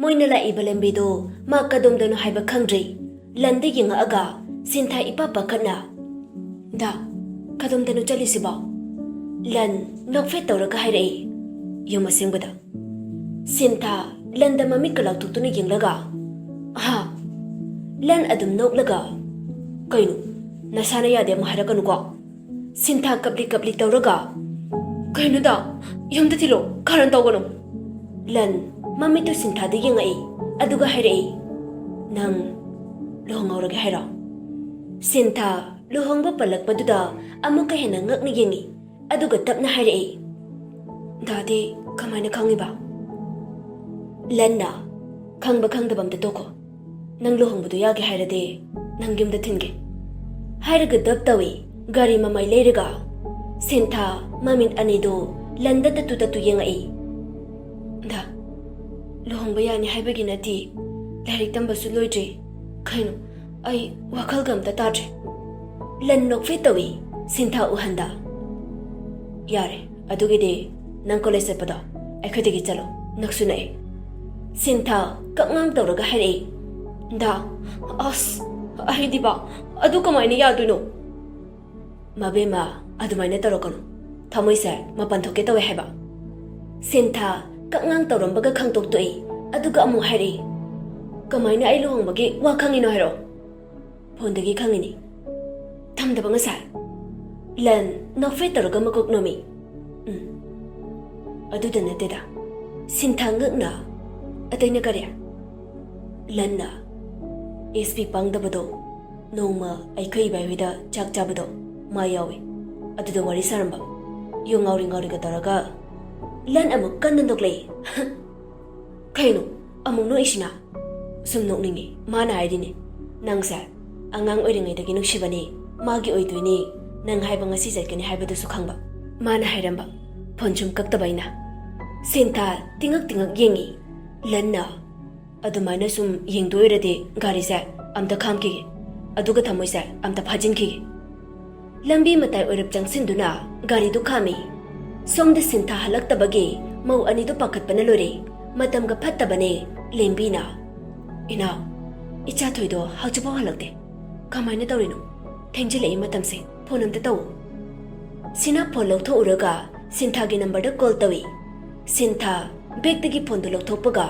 ꯃꯣꯏꯅ ꯂꯥꯛꯏꯕ ꯂꯝꯕꯤꯗꯨ ꯃꯥ ꯀꯗꯣꯝꯗꯅꯣ ꯍꯥꯏꯕ ꯈꯪꯗ꯭ꯔꯤ꯫ ꯂꯟꯗ ꯌꯦꯡꯉꯛꯑꯒ ꯁꯤꯟꯊꯥ ꯏꯄꯥ ꯄꯥꯈꯠꯅ, "ꯗꯥ, ꯀꯗꯣꯝꯗꯅꯣ ꯆꯠꯂꯤꯁꯤꯕꯣ?" ꯂꯟ ꯅꯣꯛꯐꯦꯠ ꯇꯧꯔꯒ ꯍꯥꯏꯔꯛꯏ, "ꯌꯨꯝ ꯑꯁꯦꯡꯕꯗ꯫" ꯁꯤꯟꯊꯥ ꯂꯟꯗ ꯃꯃꯤꯠꯀ ꯂꯥꯎꯊꯣꯛꯇꯨꯅ ꯌꯦꯡꯂꯒ, "ꯍꯥ?" ꯂꯟ ꯑꯗꯨꯝ ꯅꯣꯛꯂꯒ, "ꯀꯩꯅꯣ, ꯅꯁꯥꯅ ꯌꯥꯗꯦ ꯑꯃꯨꯛ ꯍꯥꯏꯔꯛꯀꯅꯨꯀꯣ?" ꯁꯤꯟꯊꯥ ꯀꯞꯂꯤ ꯀꯞꯂꯤ ꯇꯧꯔꯒ, "ꯀꯩꯅꯣꯗ, ꯌꯨꯝꯗ ꯊꯤꯜꯂꯣ, ꯀꯥꯔꯟ ꯇꯧꯒꯅꯨ꯫" ꯂꯟ ꯃꯃꯤꯠꯇꯨ ꯁꯤꯟꯊꯥꯗ ꯌꯦꯡꯉꯛꯏ, ꯑꯗꯨꯒ ꯍꯥꯏꯔꯛꯏ, "ꯅꯪ ꯂꯨꯍꯣꯡꯍꯧꯔꯒꯦ ꯍꯥꯏꯔꯣ?" ꯁꯤꯟꯊꯥ ꯂꯨꯍꯣꯡꯕ ꯄꯜꯂꯛꯄꯗꯨꯗ ꯑꯃꯨꯛꯀ ꯍꯦꯟꯅ ꯉꯛꯅ ꯌꯦꯡꯉꯤ, ꯑꯗꯨꯒ ꯇꯞꯅ ꯍꯥꯏꯔꯛꯏ, "ꯗꯥꯗꯤ ꯀꯃꯥꯏꯅ ꯈꯪꯉꯤꯕ?" ꯂꯟꯅ, "ꯈꯪꯕ ꯈꯪꯗꯕ ꯑꯝꯇ ꯇꯣꯛꯈꯣ꯫ ꯅꯪ ꯂꯨꯍꯣꯡꯕꯗꯣ ꯌꯥꯒꯦ ꯍꯥꯏꯔꯗꯤ ꯅꯪ ꯌꯨꯝꯗ ꯊꯤꯟꯒꯦ," ꯍꯥꯏꯔꯒ ꯗꯞ ꯇꯧꯏ꯫ ꯒꯥꯔꯤ ꯃꯃꯥꯏ ꯂꯩꯔꯒ ꯁꯤꯟꯊꯥ ꯃꯃꯤꯠ ꯑꯅꯤꯗꯨ ꯂꯟꯗ ꯇꯠꯇꯨ ꯇꯠꯇꯨ ꯌꯦꯡꯉꯛꯏ꯫ "ꯗꯥ, ꯂꯨꯍꯣꯡꯕ ꯌꯥꯅꯤ ꯍꯥꯏꯕꯒꯤ ꯅꯠꯇꯦ, ꯂꯥꯏꯔꯤꯛ ꯇꯝꯕꯁꯨ ꯂꯣꯏꯗ꯭ꯔꯤ꯫ ꯀꯩꯅꯣ, ꯑꯩ ꯋꯥꯈꯜꯒ ꯑꯝꯇ ꯇꯥꯗ꯭ꯔꯦ꯫" ꯂꯟ ꯅꯣꯛꯐꯦꯠ ꯇꯧꯏ ꯁꯤꯟꯊꯥ ꯎꯍꯟꯗ꯫ "ꯌꯥꯔꯦ, ꯑꯗꯨꯒꯤꯗꯤ ꯅꯪ ꯀꯣꯂꯦꯖ ꯆꯠꯄꯗꯣ ꯑꯩꯈꯣꯏꯗꯒꯤ ꯆꯠꯂꯣ, ꯅꯛꯁꯨ ꯅꯛꯑꯦ꯫" ꯁꯤꯟꯊꯥ ꯀꯛꯉꯥꯡ ꯇꯧꯔꯒ ꯍꯥꯏꯔꯛꯏ, "ꯗꯥ, ꯑꯁ, ꯑꯩꯗꯤꯕ, ꯑꯗꯨ ꯀꯃꯥꯏꯅ ꯌꯥꯗꯣꯏꯅꯣ?" "ꯃꯕꯦꯝꯃ, ꯑꯗꯨꯃꯥꯏꯅ ꯇꯧꯔꯛꯀꯅꯨ꯫ ꯊꯃꯣꯏꯁꯦ ꯃꯄꯥꯟ ꯊꯣꯛꯀꯦ ꯇꯧꯋꯦ ꯍꯥꯏꯕ꯫" ꯁꯤꯟꯊꯥ ꯀꯛꯉꯥꯡ ꯇꯧꯔꯝꯕꯒ ꯈꯪꯇꯣꯛ ꯇꯣꯛꯏ, ꯑꯗꯨꯒ ꯑꯃꯨꯛ ꯍꯥꯏꯔꯛꯏ, "ꯀꯃꯥꯏꯅ ꯑꯩ ꯂꯨꯍꯣꯡꯕꯒꯤ ꯋꯥ ꯈꯪꯉꯤꯅꯣ ꯍꯥꯏꯔꯛꯑꯣ?" "ꯐꯣꯟꯗꯒꯤ ꯈꯪꯉꯤꯅꯤ꯫" "ꯊꯝꯗꯕ ꯉꯁꯥꯏ?" ꯂꯟ ꯅꯣꯛꯐꯦꯠ ꯇꯧꯔꯒ ꯃꯀꯣꯛ ꯅꯣꯝꯃꯤ꯫ "ꯎꯝ, ꯑꯗꯨꯗ ꯅꯠꯇꯦꯗ꯫" ꯁꯤꯟꯊꯥ ꯉꯛꯅ, "ꯑꯇꯩꯅ ꯀꯔꯤ?" ꯂꯟꯅ, "ꯑꯦꯁ ꯄꯤ ꯄꯥꯡꯗꯕꯗꯣ, ꯅꯣꯡꯃ ꯑꯩꯈꯣꯏ ꯏꯕꯥꯏ ꯍꯣꯏꯗ ꯆꯥꯛ ꯆꯥꯕꯗꯣ, ꯃꯥ ꯌꯥꯎꯏ꯫ ꯑꯗꯨꯗ ꯋꯥꯔꯤ ꯁꯥꯔꯝꯕ꯫ ꯌꯨ ꯉꯥꯎꯔꯤ ꯉꯥꯎꯔꯤꯒ ꯇꯧꯔꯒ꯫" ꯂꯟ ꯑꯃꯨꯛ ꯀꯟꯅ ꯅꯣꯛꯂꯛꯏ꯫ "ꯀꯩꯅꯣ ꯑꯃꯨꯛ ꯅꯣꯛꯏꯁꯤꯅ?" "ꯁꯨꯝ ꯅꯣꯛꯅꯤꯡꯉꯤ꯫ ꯃꯥꯅ ꯍꯥꯏꯔꯤꯅꯦ, ꯅꯪꯁꯦ ꯑꯉꯥꯡ ꯑꯣꯏꯔꯤꯉꯩꯗꯒꯤ ꯅꯨꯡꯁꯤꯕꯅꯤ, ꯃꯥꯒꯤ ꯑꯣꯏꯗꯣꯏꯅꯤ, ꯅꯪ ꯍꯥꯏꯕ ꯉꯁꯤ ꯆꯠꯀꯅꯤ ꯍꯥꯏꯕꯗꯨꯁꯨ ꯈꯪꯕ꯫ ꯃꯥꯅ ꯍꯥꯏꯔꯝꯕ, ꯐꯣꯟ ꯁꯨꯝ ꯀꯛꯇꯕ ꯑꯩꯅ꯫" ꯁꯤꯟꯊꯥ ꯇꯤꯉꯛ ꯇꯤꯉꯛ ꯌꯦꯡꯉꯤ꯫ ꯂꯟꯅ, "ꯑꯗꯨꯃꯥꯏꯅ ꯁꯨꯝ ꯌꯦꯡꯗꯣꯏ ꯑꯣꯏꯔꯗꯤ ꯒꯥꯔꯤꯁꯦ ꯑꯝꯇ ꯈꯥꯝꯈꯤꯒꯦ, ꯑꯗꯨꯒ ꯊꯃꯣꯏꯁꯦ ꯑꯝꯇ ꯐꯥꯖꯤꯟꯈꯤꯒꯦ꯫" ꯂꯝꯕꯤ ꯃꯇꯥꯏ ꯑꯣꯏꯔꯞ ꯆꯪꯁꯤꯟꯗꯨꯅ ꯒꯥꯔꯤꯗꯨ ꯈꯥꯝꯃꯤ꯫ ꯁꯣꯝꯗ ꯁꯤꯟꯊꯥ ꯍꯜꯂꯛꯇꯕꯒꯤ ꯃꯧ ꯑꯅꯤꯗꯨ ꯄꯥꯈꯠꯄꯅ ꯂꯣꯏꯔꯦ꯫ ꯃꯇꯝꯒ ꯐꯠꯇꯕꯅꯦ꯫ ꯂꯦꯝꯕꯤꯅ, "ꯏꯅꯥꯎ, ꯏꯆꯥ ꯊꯣꯏꯗꯣ ꯍꯧꯖꯤꯛꯐꯥꯎ ꯍꯜꯂꯛꯇꯦ꯫ ꯀꯃꯥꯏꯅ ꯇꯧꯔꯤꯅꯣ? ꯊꯦꯡꯖꯤꯜꯂꯛꯏ ꯃꯇꯝꯁꯦ꯫ ꯐꯣꯟ ꯑꯝꯇ ꯇꯧ꯫" ꯁꯤꯅ ꯐꯣꯟ ꯂꯧꯊꯣꯛꯎꯔꯒ ꯁꯤꯟꯊꯥꯒꯤ ꯅꯝꯕꯔꯗ ꯀꯣꯜ ꯇꯧꯏ꯫ ꯁꯤꯟꯊꯥ ꯕꯦꯛꯇꯒꯤ ꯐꯣꯟꯗꯨ ꯂꯧꯊꯣꯛꯄꯒ,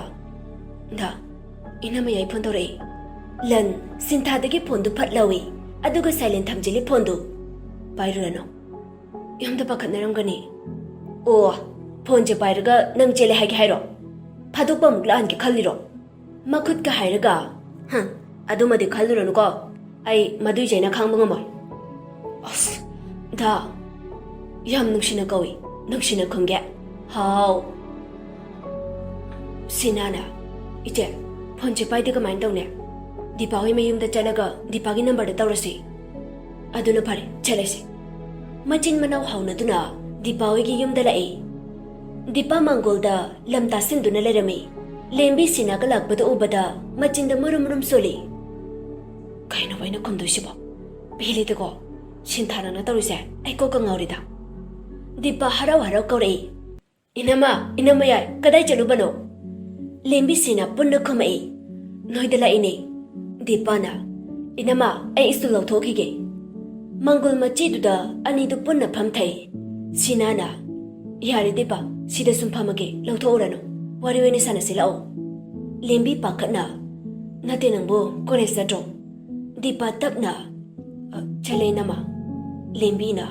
"ꯗꯥ, ꯏꯅꯝꯃ ꯌꯥꯏ ꯐꯣꯟ ꯇꯧꯔꯛꯏ꯫" ꯂꯟ ꯁꯤꯟꯊꯥꯗꯒꯤ ꯐꯣꯟꯗꯨ ꯐꯠ ꯂꯧꯏ, ꯑꯗꯨꯒ ꯁꯥꯏꯂꯦꯟ ꯊꯝꯖꯤꯜꯂꯤ ꯐꯣꯟꯗꯨ꯫ "ꯄꯥꯏꯔꯨꯔꯅꯨ꯫ ꯌꯨꯝꯗ ꯄꯥꯈꯠꯅꯔꯝꯒꯅꯤ꯫ ꯑꯣ, ꯐꯣꯟꯁꯦ ꯄꯥꯏꯔꯒ ꯅꯪ ꯆꯦꯜꯂꯦ ꯍꯥꯏꯒꯦ ꯍꯥꯏꯔꯣ? ꯐꯥꯗꯣꯛꯄ ꯑꯃꯨꯛ ꯂꯥꯛꯍꯟꯒꯦ ꯈꯜꯂꯤꯔꯣ? ꯃꯈꯨꯠꯀ ꯍꯥꯏꯔꯒ, ꯍꯝ, ꯑꯗꯨꯃꯗꯤ ꯈꯜꯂꯨꯔꯅꯨꯀꯣ꯫ ꯑꯩ ꯃꯗꯨꯏ ꯆꯩꯅ ꯈꯥꯡꯕ ꯉꯝꯃꯣꯏ꯫ ꯑꯁ, ꯗꯥ, ꯌꯥꯝ ꯅꯨꯡꯁꯤꯅ ꯀꯧꯏ, ꯅꯨꯡꯁꯤꯅ ꯈꯨꯝꯒꯦ꯫ ꯍꯥꯎ꯫ ꯁꯤꯅꯥꯅ, "ꯏꯆꯦ, ꯐꯣꯟꯁꯦ ꯄꯥꯏꯗꯦ, ꯀꯃꯥꯏꯅ ꯇꯧꯅꯤ? ꯗꯤꯄꯥ ꯍꯣꯏ ꯃꯌꯨꯝꯗ ꯆꯠꯂꯒ ꯗꯤꯄꯥꯒꯤ ꯅꯝꯕꯔꯗ ꯇꯧꯔꯁꯤ꯫ ꯑꯗꯨꯅ ꯐꯔꯦ, ꯆꯠꯂꯁꯤ꯫" ꯃꯆꯤꯟ ꯃꯅꯥꯎ ꯍꯧꯅꯗꯨꯅ ꯗꯤꯄꯥ ꯍꯣꯏꯒꯤ ꯌꯨꯝꯗ ꯂꯥꯛꯏ꯫ ꯗꯤꯄꯥ ꯃꯥꯡꯒꯣꯜꯗ ꯂꯝ ꯇꯥꯁꯤꯟꯗꯨꯅ ꯂꯩꯔꯝꯃꯤ꯫ ꯂꯦꯝꯕꯤ ꯁꯤꯅꯥꯒ ꯂꯥꯛꯄꯗ ꯎꯕꯗ ꯃꯆꯤꯟꯗ ꯃꯔꯨꯝ ꯃꯔꯨꯝ ꯁꯣꯜꯂꯤ꯫ ꯀꯩꯅꯣ ꯑꯩꯅ ꯈꯨꯝꯗꯣꯏꯁꯤꯕꯣ? ꯄꯦꯜꯂꯦꯗꯀꯣ, ꯁꯤꯟꯊꯥ ꯅꯪꯅ ꯇꯧꯔꯤꯁꯦ, ꯑꯩ ꯀꯣꯛꯀ ꯉꯥꯎꯔꯤꯗ꯫ ꯗꯤꯄꯥ ꯍꯔꯥꯎ ꯍꯔꯥꯎ ꯀꯧꯔꯛꯏ꯫ "ꯏꯅꯝꯃ, ꯏꯅꯝꯃ ꯌꯥꯏ, ꯀꯗꯥꯏ ꯆꯠꯂꯨꯕꯅꯣ?" ꯂꯦꯝꯕꯤꯁꯤꯅ ꯄꯨꯟꯅ ꯈꯨꯝꯃꯛꯏ꯫ "ꯅꯣꯏꯗ ꯂꯥꯛꯏꯅꯦ꯫" ꯗꯤꯄꯥꯅ, "ꯏꯅꯝꯃ, ꯑꯩ ꯁ꯭ꯇꯨꯜ ꯂꯧꯊꯣꯛꯈꯤꯒꯦ꯫" ꯃꯪꯒꯣꯜ ꯃꯆꯤꯗꯨꯗ ꯑꯅꯤꯗꯨ ꯄꯨꯟꯅ ꯐꯝꯊꯩ꯫ ꯁꯤꯅꯥꯅ, "ꯌꯥꯔꯦ ꯗꯤꯄꯥ, ꯁꯤꯗ ꯁꯨꯝ ꯐꯝꯃꯒꯦ, ꯂꯧꯊꯣꯛꯎꯔꯅꯨ, ꯋꯥꯔꯤ ꯑꯣꯏꯅ ꯁꯥꯟꯅꯁꯤ ꯂꯥꯛꯑꯣ꯫" ꯂꯦꯝꯕꯤ ꯄꯥꯈꯠꯅ, "ꯅꯠꯇꯦ, ꯅꯪꯕꯨ ꯀꯣꯂꯦꯖ ꯆꯠꯇ꯭ꯔꯣ?" ꯗꯤꯄꯥ ꯇꯞꯅ, "ꯑ, ꯆꯠꯂꯦ ꯏꯅꯝꯃ꯫" ꯂꯦꯝꯕꯤꯅ,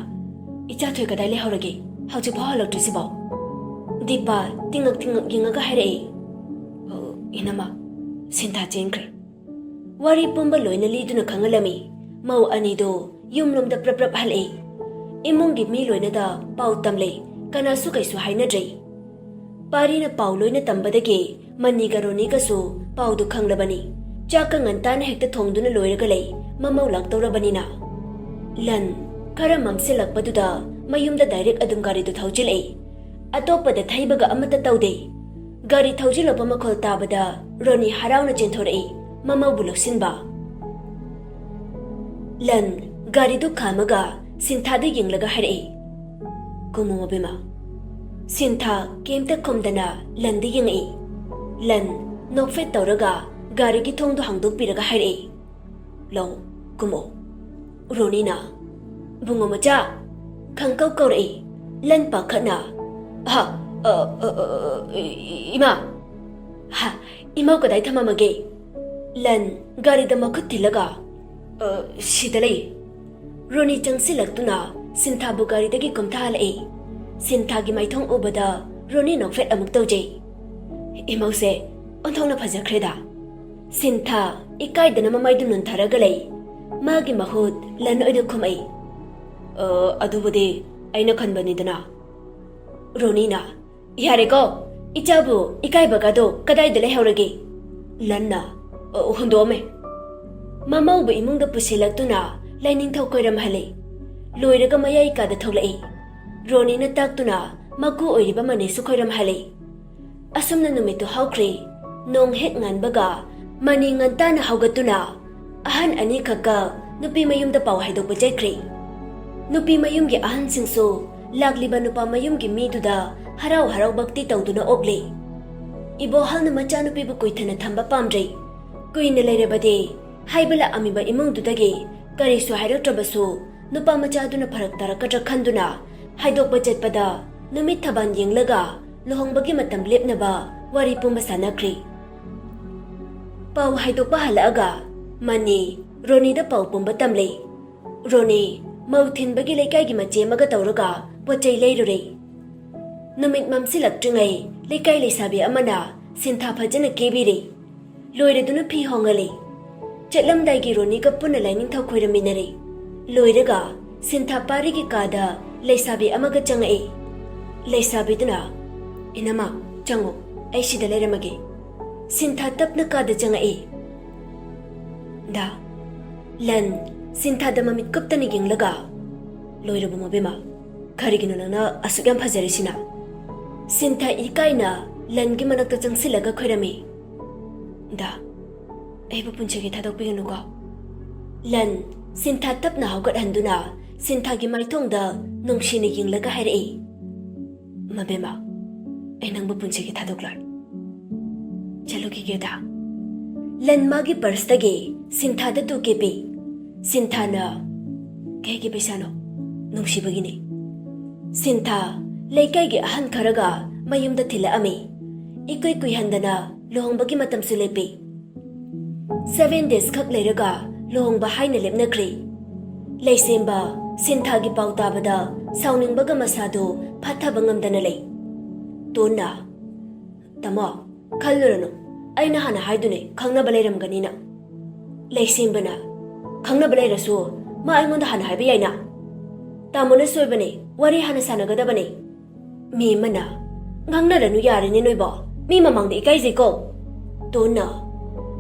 "ꯏꯆꯥꯊꯣꯏ ꯀꯗꯥꯏ ꯂꯩꯍꯧꯔꯒꯦ? ꯍꯧꯖꯤꯛꯐꯥꯎ ꯍꯜꯂꯛꯇ꯭ꯔꯤꯁꯤꯕꯣ?" ꯗꯤꯄꯥ ꯇꯤꯡꯉꯛ ꯇꯤꯡꯉꯛ ꯌꯦꯡꯉꯒ ꯍꯥꯏꯔꯛꯏ꯫ "ꯑ, ꯏꯅꯝꯃ, ꯁꯤꯟꯊꯥ ꯆꯦꯟꯈ꯭ꯔꯦ꯫" ꯋꯥꯔꯤ ꯄꯨꯝꯕ ꯂꯣꯏꯅ ꯂꯤꯗꯨꯅ ꯈꯪꯍꯜꯂꯝꯃꯤ꯫ ꯃꯧ ꯑꯅꯤꯗꯨ ꯌꯨꯝꯂꯣꯝꯗ ꯄ꯭ꯔꯞ ꯄ꯭ꯔꯞ ꯍꯜꯂꯛꯏ꯫ ꯏꯃꯨꯡꯒꯤ ꯃꯤ ꯂꯣꯏꯅꯗ ꯄꯥꯎ ꯇꯝꯂꯦ꯫ ꯀꯅꯥꯁꯨ ꯀꯩꯁꯨ ꯍꯥꯏꯅꯗ꯭ꯔꯦ꯫ ꯄꯥꯔꯤꯅ ꯄꯥꯎ ꯂꯣꯏꯅ ꯇꯝꯕꯗꯒꯤ ꯃꯅꯤꯒ ꯔꯣꯅꯤꯒꯁꯨ ꯄꯥꯎꯗꯨ ꯈꯪꯂꯕꯅꯤ꯫ ꯆꯥꯛꯀ ꯉꯟꯇꯥꯅ ꯍꯦꯛꯇ ꯊꯣꯡꯗꯨꯅ ꯂꯣꯏꯔꯒ ꯂꯩ, ꯃꯃꯧ ꯂꯥꯛꯇꯧꯔꯕꯅꯤꯅ꯫ ꯂꯟ ꯈꯔ ꯃꯝꯁꯤꯜꯂꯛꯄꯗꯨꯗ ꯃꯌꯨꯝꯗ ꯗꯥꯏꯔꯦꯛ ꯑꯗꯨꯝ ꯒꯥꯔꯤꯗꯨ ꯊꯧꯖꯤꯜꯂꯛꯏ꯫ ꯑꯇꯣꯞꯄꯗ ꯊꯩꯕꯒ ꯑꯃꯠꯇ ꯇꯧꯗꯦ꯫ ꯒꯥꯔꯤ ꯊꯧꯖꯤꯜꯂꯛꯄ ꯃꯈꯣꯜ ꯇꯥꯕꯗ ꯔꯣꯅꯤ ꯍꯔꯥꯎꯅ ꯆꯦꯟꯊꯣꯔꯛꯏ, ꯃꯃꯧꯕꯨ ꯂꯧꯁꯤꯟꯕ꯫ ꯂꯟ ꯒꯥꯔꯤꯗꯨ ꯈꯥꯝꯃꯒ ꯁꯤꯟꯊꯥꯗ ꯌꯦꯡꯂꯒ ꯍꯥꯏꯔꯛꯏ, "ꯀꯨꯝꯃꯣ ꯑꯕꯦꯝꯃ꯫" ꯁꯤꯟꯊꯥ ꯀꯩꯝꯇ ꯈꯨꯝꯗꯅ ꯂꯟꯗ ꯌꯦꯡꯉꯛꯏ꯫ ꯂꯟ ꯅꯣꯛꯐꯦꯠ ꯇꯧꯔꯒ ꯒꯥꯔꯤꯒꯤ ꯊꯣꯡꯗꯨ ꯍꯥꯡꯗꯣꯛꯄꯤꯔꯒ ꯍꯥꯏꯔꯛꯏ, "ꯂꯧ, ꯀꯨꯝꯃꯣ꯫" ꯔꯣꯅꯤꯅ, "ꯕꯨꯡꯉꯣ ꯃꯆꯥ!" ꯈꯪꯀꯧ ꯀꯧꯔꯛꯏ꯫ ꯂꯟ ꯄꯥꯈꯠꯅ, "ꯍꯥ, ꯑ, ꯑ, ꯑ, ꯑ, ꯏ-, ꯏꯃꯥ!" "ꯍꯥ, ꯏꯃꯧ ꯀꯗꯥꯏ ꯊꯝꯃꯝꯃꯒꯦ?" ꯂꯟ ꯒꯥꯔꯤꯗ ꯃꯈꯨꯠ ꯊꯤꯜꯂꯒ, "ꯑ, ꯁꯤꯗ ꯂꯩ꯫" ꯔꯣꯅꯤ ꯆꯪꯁꯤꯜꯂꯛꯇꯨꯅ ꯁꯤꯟꯊꯥꯕꯨ ꯒꯥꯔꯤꯗꯒꯤ ꯀꯨꯝꯊꯍꯜꯂꯛꯏ꯫ ꯁꯤꯟꯊꯥꯒꯤ ꯃꯥꯏꯊꯣꯡ ꯎꯕꯗ ꯔꯣꯅꯤ ꯅꯣꯛꯐꯦꯠ ꯑꯃꯨꯛ ꯇꯧꯖꯩ꯫ "ꯏꯃꯧꯁꯦ ꯑꯣꯟꯊꯣꯛꯅ ꯐꯖꯈ꯭ꯔꯦꯗ꯫" ꯁꯤꯟꯊꯥ ꯏꯀꯥꯏꯗꯅ ꯃꯃꯥꯏꯗꯨ ꯅꯣꯟꯊꯔꯒ ꯂꯩ꯫ ꯃꯥꯒꯤ ꯃꯍꯨꯠ ꯂꯟ ꯑꯣꯏꯅ ꯈꯨꯝꯃꯛꯏ꯫ "ꯑ, ꯑꯗꯨꯕꯨꯗꯤ ꯑꯩꯅ ꯈꯟꯕꯅꯤꯗꯅ꯫" ꯔꯣꯅꯤꯅ, "ꯌꯥꯔꯦꯀꯣ, ꯏꯆꯥꯕꯨ ꯏꯀꯥꯏꯕꯒꯗꯣ ꯀꯗꯥꯏꯗ ꯂꯩꯍꯧꯔꯒꯦ?" ꯂꯟꯅ, "ꯑ, ꯍꯨꯟꯗꯣꯛꯑꯝꯃꯦ꯫" ꯃꯃꯧꯕꯨ ꯏꯃꯨꯡꯗ ꯄꯨꯁꯤꯜꯂꯛꯇꯨꯅ ꯂꯥꯏꯅꯤꯡꯊꯧ ꯈꯣꯏꯔꯝꯍꯜꯂꯤ꯫ ꯂꯣꯏꯔꯒ ꯃꯌꯥꯏ ꯀꯥꯗ ꯊꯣꯛꯂꯛꯏ꯫ ꯔꯣꯅꯤꯅ ꯇꯥꯛꯇꯨꯅ ꯃꯀꯨ ꯑꯣꯏꯔꯤꯕ ꯃꯅꯤꯁꯨ ꯈꯣꯏꯔꯝꯍꯜꯂꯤ꯫ ꯑꯁꯨꯝꯅ ꯅꯨꯃꯤꯠꯇꯨ ꯍꯧꯈ꯭ꯔꯦ꯫ ꯅꯣꯡ ꯍꯦꯛ ꯉꯥꯟꯕꯒ ꯃꯅꯤ ꯉꯟꯇꯥꯅ ꯍꯧꯒꯠꯇꯨꯅ ꯑꯍꯟ ꯑꯅꯤꯈꯛꯀ ꯅꯨꯄꯤ ꯃꯌꯨꯝꯗ ꯄꯥꯎ ꯍꯥꯏꯗꯣꯛꯄ ꯆꯠꯈ꯭ꯔꯦ꯫ ꯅꯨꯄꯤ ꯃꯌꯨꯝꯒꯤ ꯑꯍꯟꯁꯤꯡꯁꯨ ꯂꯥꯛꯂꯤꯕ ꯅꯨꯄꯥ ꯃꯌꯨꯝꯒꯤ ꯃꯤꯗꯨꯗ ꯍꯔꯥꯎ ꯍꯔꯥꯎ ꯚꯛꯇꯤ ꯇꯧꯗꯨꯅ ꯑꯣꯛꯂꯤ꯫ ꯏꯕꯣꯍꯜꯅ ꯃꯆꯥꯅꯨꯄꯤꯕꯨ ꯀꯨꯏꯊꯅ ꯊꯝꯕ ꯄꯥꯝꯗ꯭ꯔꯦ꯫ ꯀꯨꯏꯅ ꯂꯩꯔꯕꯗꯤ ꯍꯥꯏꯕ ꯂꯥꯛꯑꯝꯃꯤꯕ ꯏꯃꯨꯡꯗꯨꯗꯒꯤ ꯀꯔꯤꯁꯨ ꯍꯥꯏꯔꯛꯇ꯭ꯔꯕꯁꯨ ꯅꯨꯄꯥ ꯃꯆꯥꯗꯨꯅ ꯐꯔꯛ ꯇꯥꯔꯛꯀꯗ꯭ꯔꯥ ꯈꯟꯗꯨꯅ ꯍꯥꯏꯗꯣꯛꯄ ꯆꯠꯄꯗ ꯅꯨꯃꯤꯠ ꯊꯕꯥꯟ ꯌꯦꯡꯂꯒ ꯂꯨꯍꯣꯡꯕꯒꯤ ꯃꯇꯝ ꯂꯦꯞꯅꯕ ꯋꯥꯔꯤ ꯄꯨꯝꯕ ꯁꯥꯟꯅꯈ꯭ꯔꯤ꯫ ꯄꯥꯎ ꯍꯥꯏꯗꯣꯛꯄ ꯍꯜꯂꯛꯑꯒ ꯃꯅꯤ ꯔꯣꯅꯤꯗ ꯄꯥꯎ ꯄꯨꯝꯕ ꯇꯝꯂꯦ꯫ ꯔꯣꯅꯤ ꯃꯧ ꯊꯤꯟꯕꯒꯤ ꯂꯩꯀꯥꯏꯒꯤ ꯃꯆꯦ ꯑꯃꯒ ꯇꯧꯔꯒ ꯄꯣꯠ ꯆꯩ ꯂꯩꯔꯨꯔꯦ꯫ ꯅꯨꯃꯤꯠ ꯃꯝꯁꯤꯜꯂꯛꯇ꯭ꯔꯤꯉꯩ ꯂꯩꯀꯥꯏ ꯂꯩꯁꯥꯕꯤ ꯑꯃꯅ ꯁꯤꯟꯊꯥ ꯐꯖꯅ ꯀꯦꯕꯤꯔꯦ꯫ ꯂꯣꯏꯔꯗꯨꯅ ꯐꯤ ꯍꯣꯡꯍꯜꯂꯤ꯫ ꯆꯠꯂꯝꯗꯥꯏꯒꯤ ꯔꯣꯅꯤꯒ ꯄꯨꯟꯅ ꯂꯥꯏꯅꯤꯡꯊꯧ ꯈꯣꯏꯔꯝꯃꯤꯟꯅꯔꯦ꯫ ꯂꯣꯏꯔꯒ ꯁꯤꯟꯊꯥ ꯄꯥꯔꯤꯒꯤ ꯀꯥꯗ ꯂꯩꯁꯥꯕꯤ ꯑꯃꯒ ꯆꯪꯉꯛꯏ꯫ ꯂꯩꯁꯥꯕꯤꯗꯨꯅ, "ꯏꯅꯝꯃ, ꯆꯪꯉꯣ, ꯑꯩ ꯁꯤꯗ ꯂꯩꯔꯝꯃꯒꯦ꯫" ꯁꯤꯟꯊꯥ ꯇꯞꯅ ꯀꯥꯗ ꯆꯪꯉꯛꯏ꯫ ꯗꯥ, ꯂꯟ ꯁꯤꯟꯊꯥꯗ ꯃꯃꯤꯠ ꯀꯨꯞꯇꯅ ꯌꯦꯡꯂꯒ, "ꯂꯣꯏꯔꯕꯣ ꯃꯕꯦꯝꯃ? ꯀꯔꯤꯒꯤꯅꯣ ꯅꯪꯅ ꯑꯁꯨꯛ ꯌꯥꯝ ꯐꯖꯔꯤꯁꯤꯅ?" ꯁꯤꯟꯊꯥ ꯏꯀꯥꯏꯅ ꯂꯟꯒꯤ ꯃꯅꯥꯛꯇ ꯆꯪꯁꯤꯜꯂꯒ ꯈꯣꯏꯔꯝꯃꯤ꯫ "ꯗꯥ, ꯑꯩꯕꯨ ꯄꯨꯟꯁꯤꯒꯤ ꯊꯥꯗꯣꯛꯄꯤꯒꯅꯨꯀꯣ꯫" ꯂꯟ ꯁꯤꯟꯊꯥ ꯇꯞꯅ ꯍꯧꯒꯠꯍꯟꯗꯨꯅ ꯁꯤꯟꯊꯥꯒꯤ ꯃꯥꯏꯊꯣꯡꯗ ꯅꯨꯡꯁꯤꯅ ꯌꯦꯡꯂꯒ ꯍꯥꯏꯔꯛꯏ, "ꯃꯕꯦꯝꯃ, ꯑꯩ ꯅꯪꯕꯨ ꯄꯨꯟꯁꯤꯒꯤ ꯊꯥꯗꯣꯛꯂꯣꯏ꯫ ꯆꯠꯂꯨꯈꯤꯒꯦꯗ꯫" ꯂꯟ ꯃꯥꯒꯤ ꯄꯔꯁꯇꯒꯤ ꯁꯤꯟꯊꯥꯗ ꯇꯨ ꯀꯦ ꯄꯤ꯫ ꯁꯤꯟꯊꯥꯅ, "ꯀꯩꯒꯤ ꯄꯩꯁꯥꯅꯣ? ꯅꯨꯡꯁꯤꯕꯒꯤꯅꯤ꯫" ꯁꯤꯟꯊꯥ ꯂꯩꯀꯥꯏꯒꯤ ꯑꯍꯟ ꯈꯔꯒ ꯃꯌꯨꯝꯗ ꯊꯤꯜꯂꯛꯑꯝꯃꯤ꯫ ꯏꯀꯨꯏ ꯀꯨꯏꯍꯟꯗꯅ ꯂꯨꯍꯣꯡꯕꯒꯤ ꯃꯇꯝꯁꯨ ꯂꯦꯞꯄꯤ꯫ ꯁꯚꯦꯟ ꯗꯦꯖ ꯈꯛ ꯂꯩꯔꯒ ꯂꯨꯍꯣꯡꯕ ꯍꯥꯏꯅ ꯂꯦꯞꯅꯈ꯭ꯔꯦ꯫ ꯂꯩꯁꯦꯝꯕ ꯁꯤꯟꯊꯥꯒꯤ ꯄꯥꯎ ꯇꯥꯕꯗ ꯁꯥꯎꯅꯤꯡꯕꯒ ꯃꯁꯥꯗꯨ ꯐꯥꯊꯕ ꯉꯝꯗꯅ ꯂꯩ꯫ ꯇꯣꯟꯅ, "ꯇꯥꯃꯣ, ꯈꯜꯂꯨꯔꯅꯨ, ꯑꯩꯅ ꯍꯥꯟꯅ ꯍꯥꯏꯗꯨꯅꯦ, ꯈꯪꯅꯕ ꯂꯩꯔꯝꯒꯅꯤꯅ"꯫ ꯂꯩꯁꯦꯝꯕꯅ, "ꯈꯪꯅꯕ ꯂꯩꯔꯁꯨ ꯃꯥ ꯑꯩꯉꯣꯟꯗ ꯍꯥꯟꯅ ꯍꯥꯏꯕ ꯌꯥꯏꯅ꯫ ꯇꯥꯃꯣꯅ ꯁꯣꯏꯕꯅꯦ, ꯋꯥꯔꯤ ꯍꯥꯟꯅ ꯁꯥꯟꯅꯒꯗꯕꯅꯦ"꯫ ꯃꯦꯝꯃꯅ, "ꯉꯥꯡꯅꯔꯅꯨ ꯌꯥꯔꯦꯅꯦ ꯅꯣꯏꯕꯣ, ꯃꯤ ꯃꯃꯥꯡꯗ ꯏꯀꯥꯏꯖꯩꯀꯣ"꯫ ꯇꯣꯟꯅ,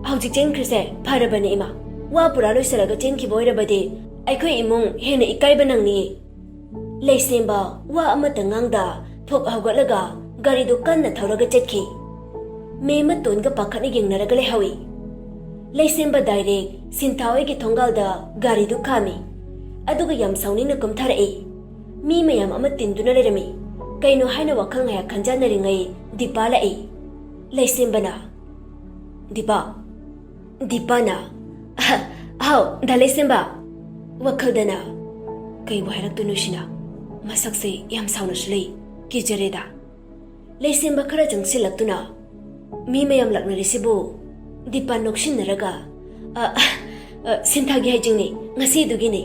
"ꯍꯧꯖꯤꯛ ꯆꯦꯟꯈ꯭ꯔꯤꯁꯦ ꯐꯔꯕꯅꯦ ꯏꯃꯥ, ꯋꯥ ꯄꯨꯔꯥ ꯂꯣꯏꯁꯤꯜꯂꯒ ꯆꯦꯟꯈꯤꯕ ꯑꯣꯏꯔꯕꯗꯤ ꯑꯩꯈꯣꯏ ꯏꯃꯨꯡ ꯍꯦꯟꯅ ꯏꯀꯥꯏꯕ ꯅꯪꯅꯤꯌꯦ"꯫ ꯂꯩꯁꯦꯝꯕ ꯋꯥ ꯑꯃꯠꯇ ꯉꯥꯡꯗ ꯊꯣꯛ ꯍꯧꯒꯠꯂꯒ ꯒꯥꯔꯤꯗꯨ ꯀꯟꯅ ꯊꯧꯔꯒ ꯆꯠꯈꯤ꯫ ꯃꯦꯝꯃ ꯇꯣꯟꯒ ꯄꯥꯈꯠꯅ ꯌꯦꯡꯅꯔꯒ ꯂꯩꯍꯧꯏ꯫ ꯂꯩꯁꯦꯝꯕ ꯗꯥꯏꯔꯦꯛ ꯁꯤꯟꯊꯥ ꯍꯣꯏꯒꯤ ꯊꯣꯡꯒꯥꯜꯗ ꯒꯥꯔꯤꯗꯨ ꯈꯥꯝꯃꯤ꯫ ꯑꯗꯨꯒ ꯌꯥꯝ ꯁꯥꯎꯅꯤꯡꯅ ꯀꯨꯝꯊꯔꯛꯏ꯫ ꯃꯤ ꯃꯌꯥꯝ ꯑꯃ ꯇꯤꯟꯗꯨꯅ ꯂꯩꯔꯝꯃꯤ꯫ ꯀꯩꯅꯣ ꯍꯥꯏꯅ ꯋꯥꯈꯜ ꯉꯥꯏꯍꯥꯛ ꯈꯟꯖꯥꯟꯅꯔꯤꯉꯩ ꯗꯤꯄꯥ ꯂꯥꯛꯏ꯫ ꯂꯩꯁꯦꯝꯕꯅ, "ꯗꯤꯄꯥ"꯫ ꯗꯤꯄꯥꯅ, "ꯑꯍ, ꯍꯥꯎ, ꯗꯥ ꯂꯩꯁꯦꯝꯕ"꯫ ꯋꯥꯈꯜꯗꯅ, "ꯀꯩꯕꯨ ꯍꯥꯏꯔꯛꯇꯣꯏꯅꯣ ꯁꯤꯅ? ꯃꯁꯛꯁꯦ ꯌꯥꯝ ꯁꯥꯎꯅꯁꯨ ꯂꯩ, ꯀꯤꯖꯔꯦꯗ"꯫ ꯂꯩꯁꯦꯝꯕ ꯈꯔ ꯆꯪꯁꯤꯜꯂꯛꯇꯨꯅ, "ꯃꯤ ꯃꯌꯥꯝ ꯂꯥꯛꯅꯔꯤꯁꯤꯕꯨ?" ꯗꯤꯄꯥ ꯅꯣꯛꯁꯤꯟꯅꯔꯒ, "ꯑ, ꯑ, ꯁꯤꯟꯊꯥꯒꯤ ꯍꯩꯖꯤꯡꯅꯤ, ꯉꯁꯤꯗꯨꯒꯤꯅꯤ"꯫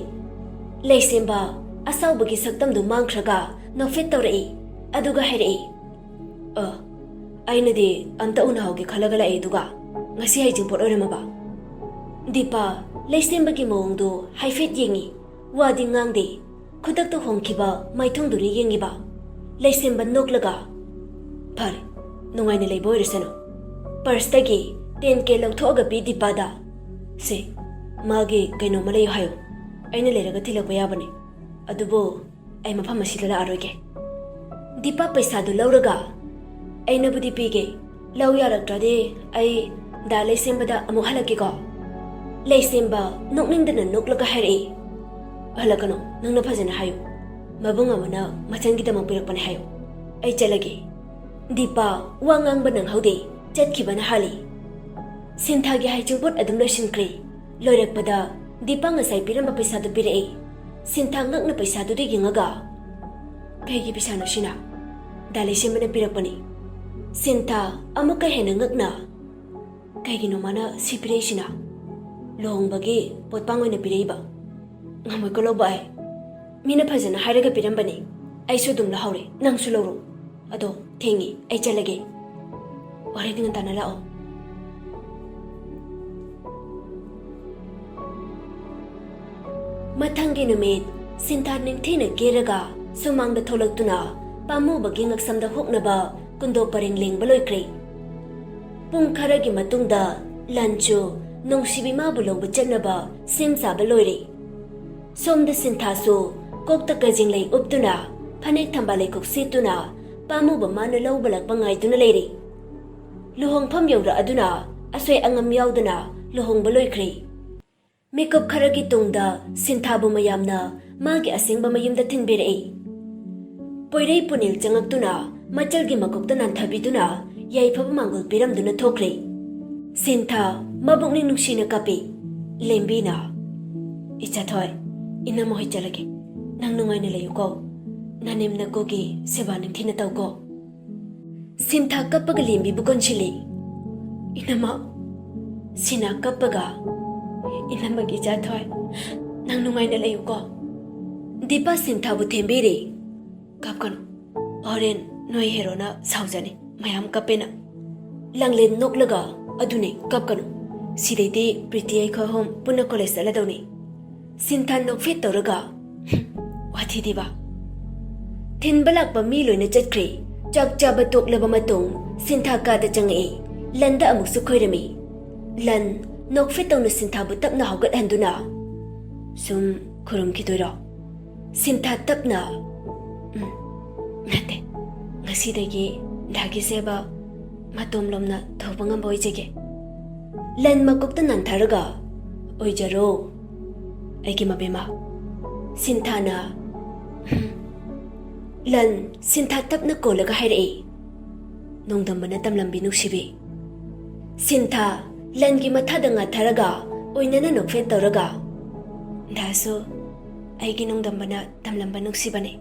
ꯂꯩꯁꯦꯝꯕ ꯑꯁꯥꯎꯕꯒꯤ ꯁꯛꯇꯝꯗꯨ ꯃꯥꯡꯈ꯭ꯔꯒ ꯅꯣꯛꯐꯦꯠ ꯇꯧꯔꯛꯏ꯫ ꯑꯗꯨꯒ ꯍꯥꯏꯔꯛꯏ, "ꯑ, ꯑꯩꯅꯗꯤ ꯑꯝꯇ ꯎꯅꯍꯧꯒꯦ ꯈꯜꯂꯒ ꯂꯥꯛꯑꯦ, ꯑꯗꯨꯒ ꯉꯁꯤ ꯍꯩꯖꯤꯡꯄꯣꯠ ꯑꯣꯏꯔꯝꯃꯕ?" ꯗꯤꯄꯥ ꯂꯩꯁꯦꯝꯕꯒꯤ ꯃꯑꯣꯡꯗꯨ ꯍꯥꯏꯐꯦꯠ ꯌꯦꯡꯉꯤ꯫ ꯋꯥꯗꯤ ꯉꯥꯡꯗꯦ꯫ ꯈꯨꯗꯛꯇ ꯍꯣꯡꯈꯤꯕ ꯃꯥꯏꯊꯣꯡꯗꯨꯅ ꯌꯦꯡꯉꯤꯕ꯫ ꯂꯩꯁꯦꯝꯕ ꯅꯣꯛꯂꯒ, "ꯐꯔꯦ, ꯅꯨꯡꯉꯥꯏꯅ ꯂꯩꯕ ꯑꯣꯏꯔꯁꯅꯨ"꯫ ꯄꯔꯁꯇꯒꯤ ꯇꯦꯟ ꯀꯦ ꯂꯧꯊꯣꯛꯑꯒ ꯄꯤ ꯗꯤꯄꯥꯗ꯫ "ꯁꯦ, ꯃꯥꯒꯤ ꯀꯩꯅꯣꯝꯃ ꯂꯩꯌꯨ ꯍꯥꯏꯌꯨ꯫ ꯑꯩꯅ ꯂꯩꯔꯒ ꯊꯤꯜꯂꯛꯄ ꯌꯥꯕꯅꯤ꯫ ꯑꯗꯨꯕꯨ ꯑꯩ ꯃꯐꯝ ꯑꯁꯤꯗ ꯂꯥꯛꯑꯔꯣꯏꯒꯦ"꯫ ꯗꯤꯄꯥ ꯄꯩꯁꯥꯗꯨ ꯂꯧꯔꯒ, "ꯑꯩꯅꯕꯨꯗꯤ ꯄꯤꯒꯦ, ꯂꯧ ꯌꯥꯔꯛꯇ꯭ꯔꯗꯤ ꯑꯩ ꯗꯥ ꯂꯩꯁꯦꯝꯕꯗ ꯑꯃꯨꯛ ꯍꯜꯂꯛꯀꯦꯀꯣ"꯫ ꯂꯩꯁꯦꯝꯕ ꯅꯣꯛꯅꯤꯡꯗꯅ ꯅꯣꯛꯂꯒ ꯍꯥꯏꯔꯛꯏ, "ꯍꯜꯂꯛꯀꯅꯨ, ꯅꯪꯅ ꯐꯖꯅ ꯍꯥꯏꯌꯨ꯫ ꯃꯕꯨꯡ ꯑꯃꯅ ꯃꯆꯟꯒꯤꯗꯃꯛ ꯄꯤꯔꯛꯄꯅꯦ ꯍꯥꯏꯌꯨ꯫ ꯑꯩ ꯆꯠꯂꯒꯦ"꯫ ꯗꯤꯄꯥ ꯋꯥ ꯉꯥꯡꯕ ꯅꯪꯍꯧꯗꯦ, ꯆꯠꯈꯤꯕꯅ ꯍꯥꯜꯂꯤ꯫ ꯁꯤꯟꯊꯥꯒꯤ ꯍꯩꯖꯤꯡꯄꯣꯠ ꯑꯗꯨꯝ ꯂꯣꯏꯁꯤꯟꯈ꯭ꯔꯦ꯫ ꯂꯣꯏꯔꯛꯄꯗ ꯗꯤꯄꯥ ꯉꯁꯥꯏ ꯄꯤꯔꯝꯕ ꯄꯩꯁꯥꯗꯨ ꯄꯤꯔꯛꯏ꯫ ꯁꯤꯟꯊꯥ ꯉꯛꯅ ꯄꯩꯁꯥꯗꯨꯗ ꯌꯦꯡꯉꯒ, "ꯀꯩꯒꯤ ꯄꯩꯁꯥꯅꯣ ꯁꯤꯅ?" "ꯗꯥ ꯂꯩꯁꯦꯝꯕꯅ ꯄꯤꯔꯛꯄꯅꯤ"꯫ ꯁꯤꯟꯊꯥ ꯑꯃꯨꯛꯀ ꯍꯦꯟꯅ ꯉꯛꯅ, "ꯀꯩꯒꯤꯅꯣ ꯃꯥꯅ ꯁꯤ ꯄꯤꯔꯛꯏꯁꯤꯅ? ꯂꯨꯍꯣꯡꯕꯒꯤ ꯄꯣꯠꯄꯥꯡ ꯑꯣꯏꯅ ꯄꯤꯔꯛꯏꯕ? ꯉꯝꯃꯣꯏꯀꯣ ꯂꯧꯕ ꯑꯩ"꯫ ꯃꯤꯅ ꯐꯖꯅ ꯍꯥꯏꯔꯒ ꯄꯤꯔꯝꯕꯅꯤ꯫ ꯑꯩꯁꯨ ꯑꯗꯨꯝ ꯂꯧꯍꯧꯔꯦ, ꯅꯪꯁꯨ ꯂꯧꯔꯣ꯫ ꯑꯗꯣ ꯊꯦꯡꯉꯤ, ꯑꯩ ꯆꯠꯂꯒꯦ꯫ ꯍꯣꯔꯦꯟ ꯉꯟꯇꯥꯅ ꯂꯥꯛꯑꯣ꯫ ꯃꯊꯪꯒꯤ ꯅꯨꯃꯤꯠ ꯁꯤꯟꯊꯥ ꯅꯤꯡꯊꯤꯅ ꯀꯦꯔꯒ ꯁꯨꯃꯥꯡꯗ ꯊꯣꯛꯂꯛꯇꯨꯅ ꯄꯥꯝꯃꯨꯕꯒꯤ ꯉꯛꯁꯝꯗ ꯍꯨꯛꯅꯕ ꯀꯨꯟꯗꯣꯛ ꯄꯔꯦꯡ ꯂꯦꯡꯕ ꯂꯣꯏꯈ꯭ꯔꯦ꯫ ꯄꯨꯡ ꯈꯔꯒꯤ ꯃꯇꯨꯡꯗ ꯂꯟꯁꯨ ꯅꯨꯡꯁꯤꯕꯤ ꯃꯥꯕꯨ ꯂꯧꯕ ꯆꯠꯅꯕ ꯁꯦꯝ ꯁꯥꯕ ꯂꯣꯏꯔꯦ꯫ ꯁꯣꯝꯗ ꯁꯤꯟꯊꯥꯁꯨ ꯀꯣꯛꯇ ꯀꯖꯦꯡꯂꯩ ꯎꯞꯇꯨꯅ, ꯐꯅꯦꯛ ꯊꯝꯕꯥꯜ ꯂꯩꯈꯣꯛ ꯁꯦꯠꯇꯨꯅ ꯄꯥꯝꯃꯨꯕ ꯃꯥꯅ ꯂꯧꯕ ꯂꯥꯛꯄ ꯉꯥꯏꯗꯨꯅ ꯂꯩꯔꯦ꯫ ꯂꯨꯍꯣꯡꯐꯝ ꯌꯧꯔꯛꯑꯗꯨꯅ ꯑꯁꯣꯏ ꯑꯉꯥꯝ ꯌꯥꯎꯗꯅ ꯂꯨꯍꯣꯡꯕ ꯂꯣꯏꯈ꯭ꯔꯦ꯫ ꯃꯤꯀꯨꯞ ꯈꯔꯒꯤ ꯇꯨꯡꯗ ꯁꯤꯟꯊꯥꯕꯨ ꯃꯌꯥꯝꯅ ꯃꯥꯒꯤ ꯑꯁꯦꯡꯕ ꯃꯌꯨꯝꯗ ꯊꯤꯟꯕꯤꯔꯛꯏ꯫ ꯄꯣꯏꯔꯩ ꯄꯨꯅꯤꯜ ꯆꯪꯉꯛꯇꯨꯅ ꯃꯆꯜꯒꯤ ꯃꯀꯣꯛꯇ ꯅꯥꯟꯊꯕꯤꯗꯨꯅ ꯌꯥꯏꯐꯕ ꯃꯥꯡꯒꯣꯜ ꯄꯤꯔꯝꯗꯨꯅ ꯊꯣꯛꯈ꯭ꯔꯦ꯫ ꯁꯤꯟꯊꯥ ꯃꯕꯨꯛꯅꯤꯡ ꯅꯨꯡꯁꯤꯅ ꯀꯞꯄꯤ꯫ ꯂꯦꯝꯕꯤꯅ, "ꯏꯆꯥꯊꯣꯏ, ꯏꯅꯝꯃ ꯍꯣꯏ ꯆꯠꯂꯒꯦ꯫ ꯅꯪ ꯅꯨꯡꯉꯥꯏꯅ ꯂꯩꯌꯨꯀꯣ꯫ ꯅꯅꯦꯝ ꯅꯀꯨꯒꯤ ꯁꯦꯕꯥ ꯅꯤꯡꯊꯤꯅ ꯇꯧꯀꯣ꯫" ꯁꯤꯟꯊꯥ ꯀꯞꯄꯒ ꯂꯦꯝꯕꯤꯕꯨ ꯀꯣꯟꯁꯤꯜꯂꯤ꯫ "ꯏꯅꯝꯃ꯫" ꯁꯤꯅꯥ ꯀꯞꯄꯒ, "ꯏꯅꯝꯃꯒꯤ ꯏꯆꯥꯊꯣꯏ, ꯅꯪ ꯅꯨꯡꯉꯥꯏꯅ ꯂꯩꯌꯨꯀꯣ꯫" ꯗꯤꯄꯥ ꯁꯤꯟꯊꯥꯕꯨ ꯊꯦꯝꯕꯤꯔꯤ꯫ "ꯀꯞꯀꯅꯨ, ꯍꯣꯔꯦꯟ ꯅꯣꯏ ꯍꯦꯔꯣꯅ ꯁꯥꯎꯖꯅꯤ, ꯃꯌꯥꯝ ꯀꯞꯄꯦꯅ꯫" ꯂꯥꯡꯂꯦꯟ ꯅꯣꯛꯂꯒ, "ꯑꯗꯨꯅꯦ, ꯀꯞꯀꯅꯨ꯫ ꯁꯤꯗꯩꯗꯤ ꯄ꯭ꯔꯤꯇꯤ ꯑꯩꯈꯣꯏ ꯑꯍꯨꯝ ꯄꯨꯟꯅ ꯀꯣꯂꯦꯖ ꯆꯠꯂꯗꯧꯅꯤ꯫" ꯁꯤꯟꯊꯥ ꯅꯣꯛꯐꯦꯠ ꯇꯧꯔꯒ, "ꯋꯥꯊꯤꯗꯤꯕ꯫" ꯊꯤꯟꯕ ꯂꯥꯛꯄ ꯃꯤ ꯂꯣꯏꯅ ꯆꯠꯈ꯭ꯔꯦ꯫ ꯆꯥꯛ ꯆꯥꯕ ꯇꯣꯛꯂꯕ ꯃꯇꯨꯡ ꯁꯤꯟꯊꯥ ꯀꯥꯗ ꯆꯪꯉꯛꯏ꯫ ꯂꯟꯗ ꯑꯃꯨꯛꯁꯨ ꯈꯣꯏꯔꯝꯃꯤ꯫ ꯂꯟ ꯅꯣꯛꯐꯦꯠ ꯇꯧꯅ ꯁꯤꯟꯊꯥꯕꯨ ꯇꯞꯅ ꯍꯧꯒꯠꯍꯟꯗꯨꯅ, "ꯁꯨꯝ ꯈꯨꯔꯨꯝꯈꯤꯗꯣꯏꯔꯣ?" ꯁꯤꯟꯊꯥ ꯇꯞꯅ, "ꯎꯝ, ꯅꯠꯇꯦ, ꯉꯁꯤꯗꯒꯤ ꯗꯥꯒꯤ ꯁꯦꯕꯥ ꯃꯇꯣꯝꯂꯣꯝꯅ ꯊꯧꯕ ꯉꯝꯕ ꯑꯣꯏꯖꯒꯦ꯫" ꯂꯟ ꯃꯀꯣꯛꯇ ꯅꯥꯟꯊꯔꯒ, "ꯑꯣꯏꯖꯔꯣ, ꯑꯩꯒꯤ ꯃꯕꯦꯝꯃ꯫" ꯁꯤꯟꯊꯥꯅ, "ꯎꯝ꯫" ꯂꯟ ꯁꯤꯟꯊꯥ ꯇꯞꯅ ꯀꯣꯜꯂꯒ ꯍꯥꯏꯔꯛꯏ, "ꯅꯣꯡꯗꯝꯕꯅ ꯇꯝꯂꯝꯕꯤ ꯅꯨꯡꯁꯤꯕꯤ꯫" ꯁꯤꯟꯊꯥ ꯂꯟꯒꯤ ꯃꯊꯥꯗ ꯉꯥꯊꯔꯒ ꯑꯣꯏꯅꯅ ꯅꯣꯛꯐꯦꯠ ꯇꯧꯔꯒ, "ꯗꯥꯁꯨ ꯑꯩꯒꯤ ꯅꯣꯡꯗꯝꯕꯅ ꯇꯝꯂꯝꯕ ꯅꯨꯡꯁꯤꯕꯅꯤ꯫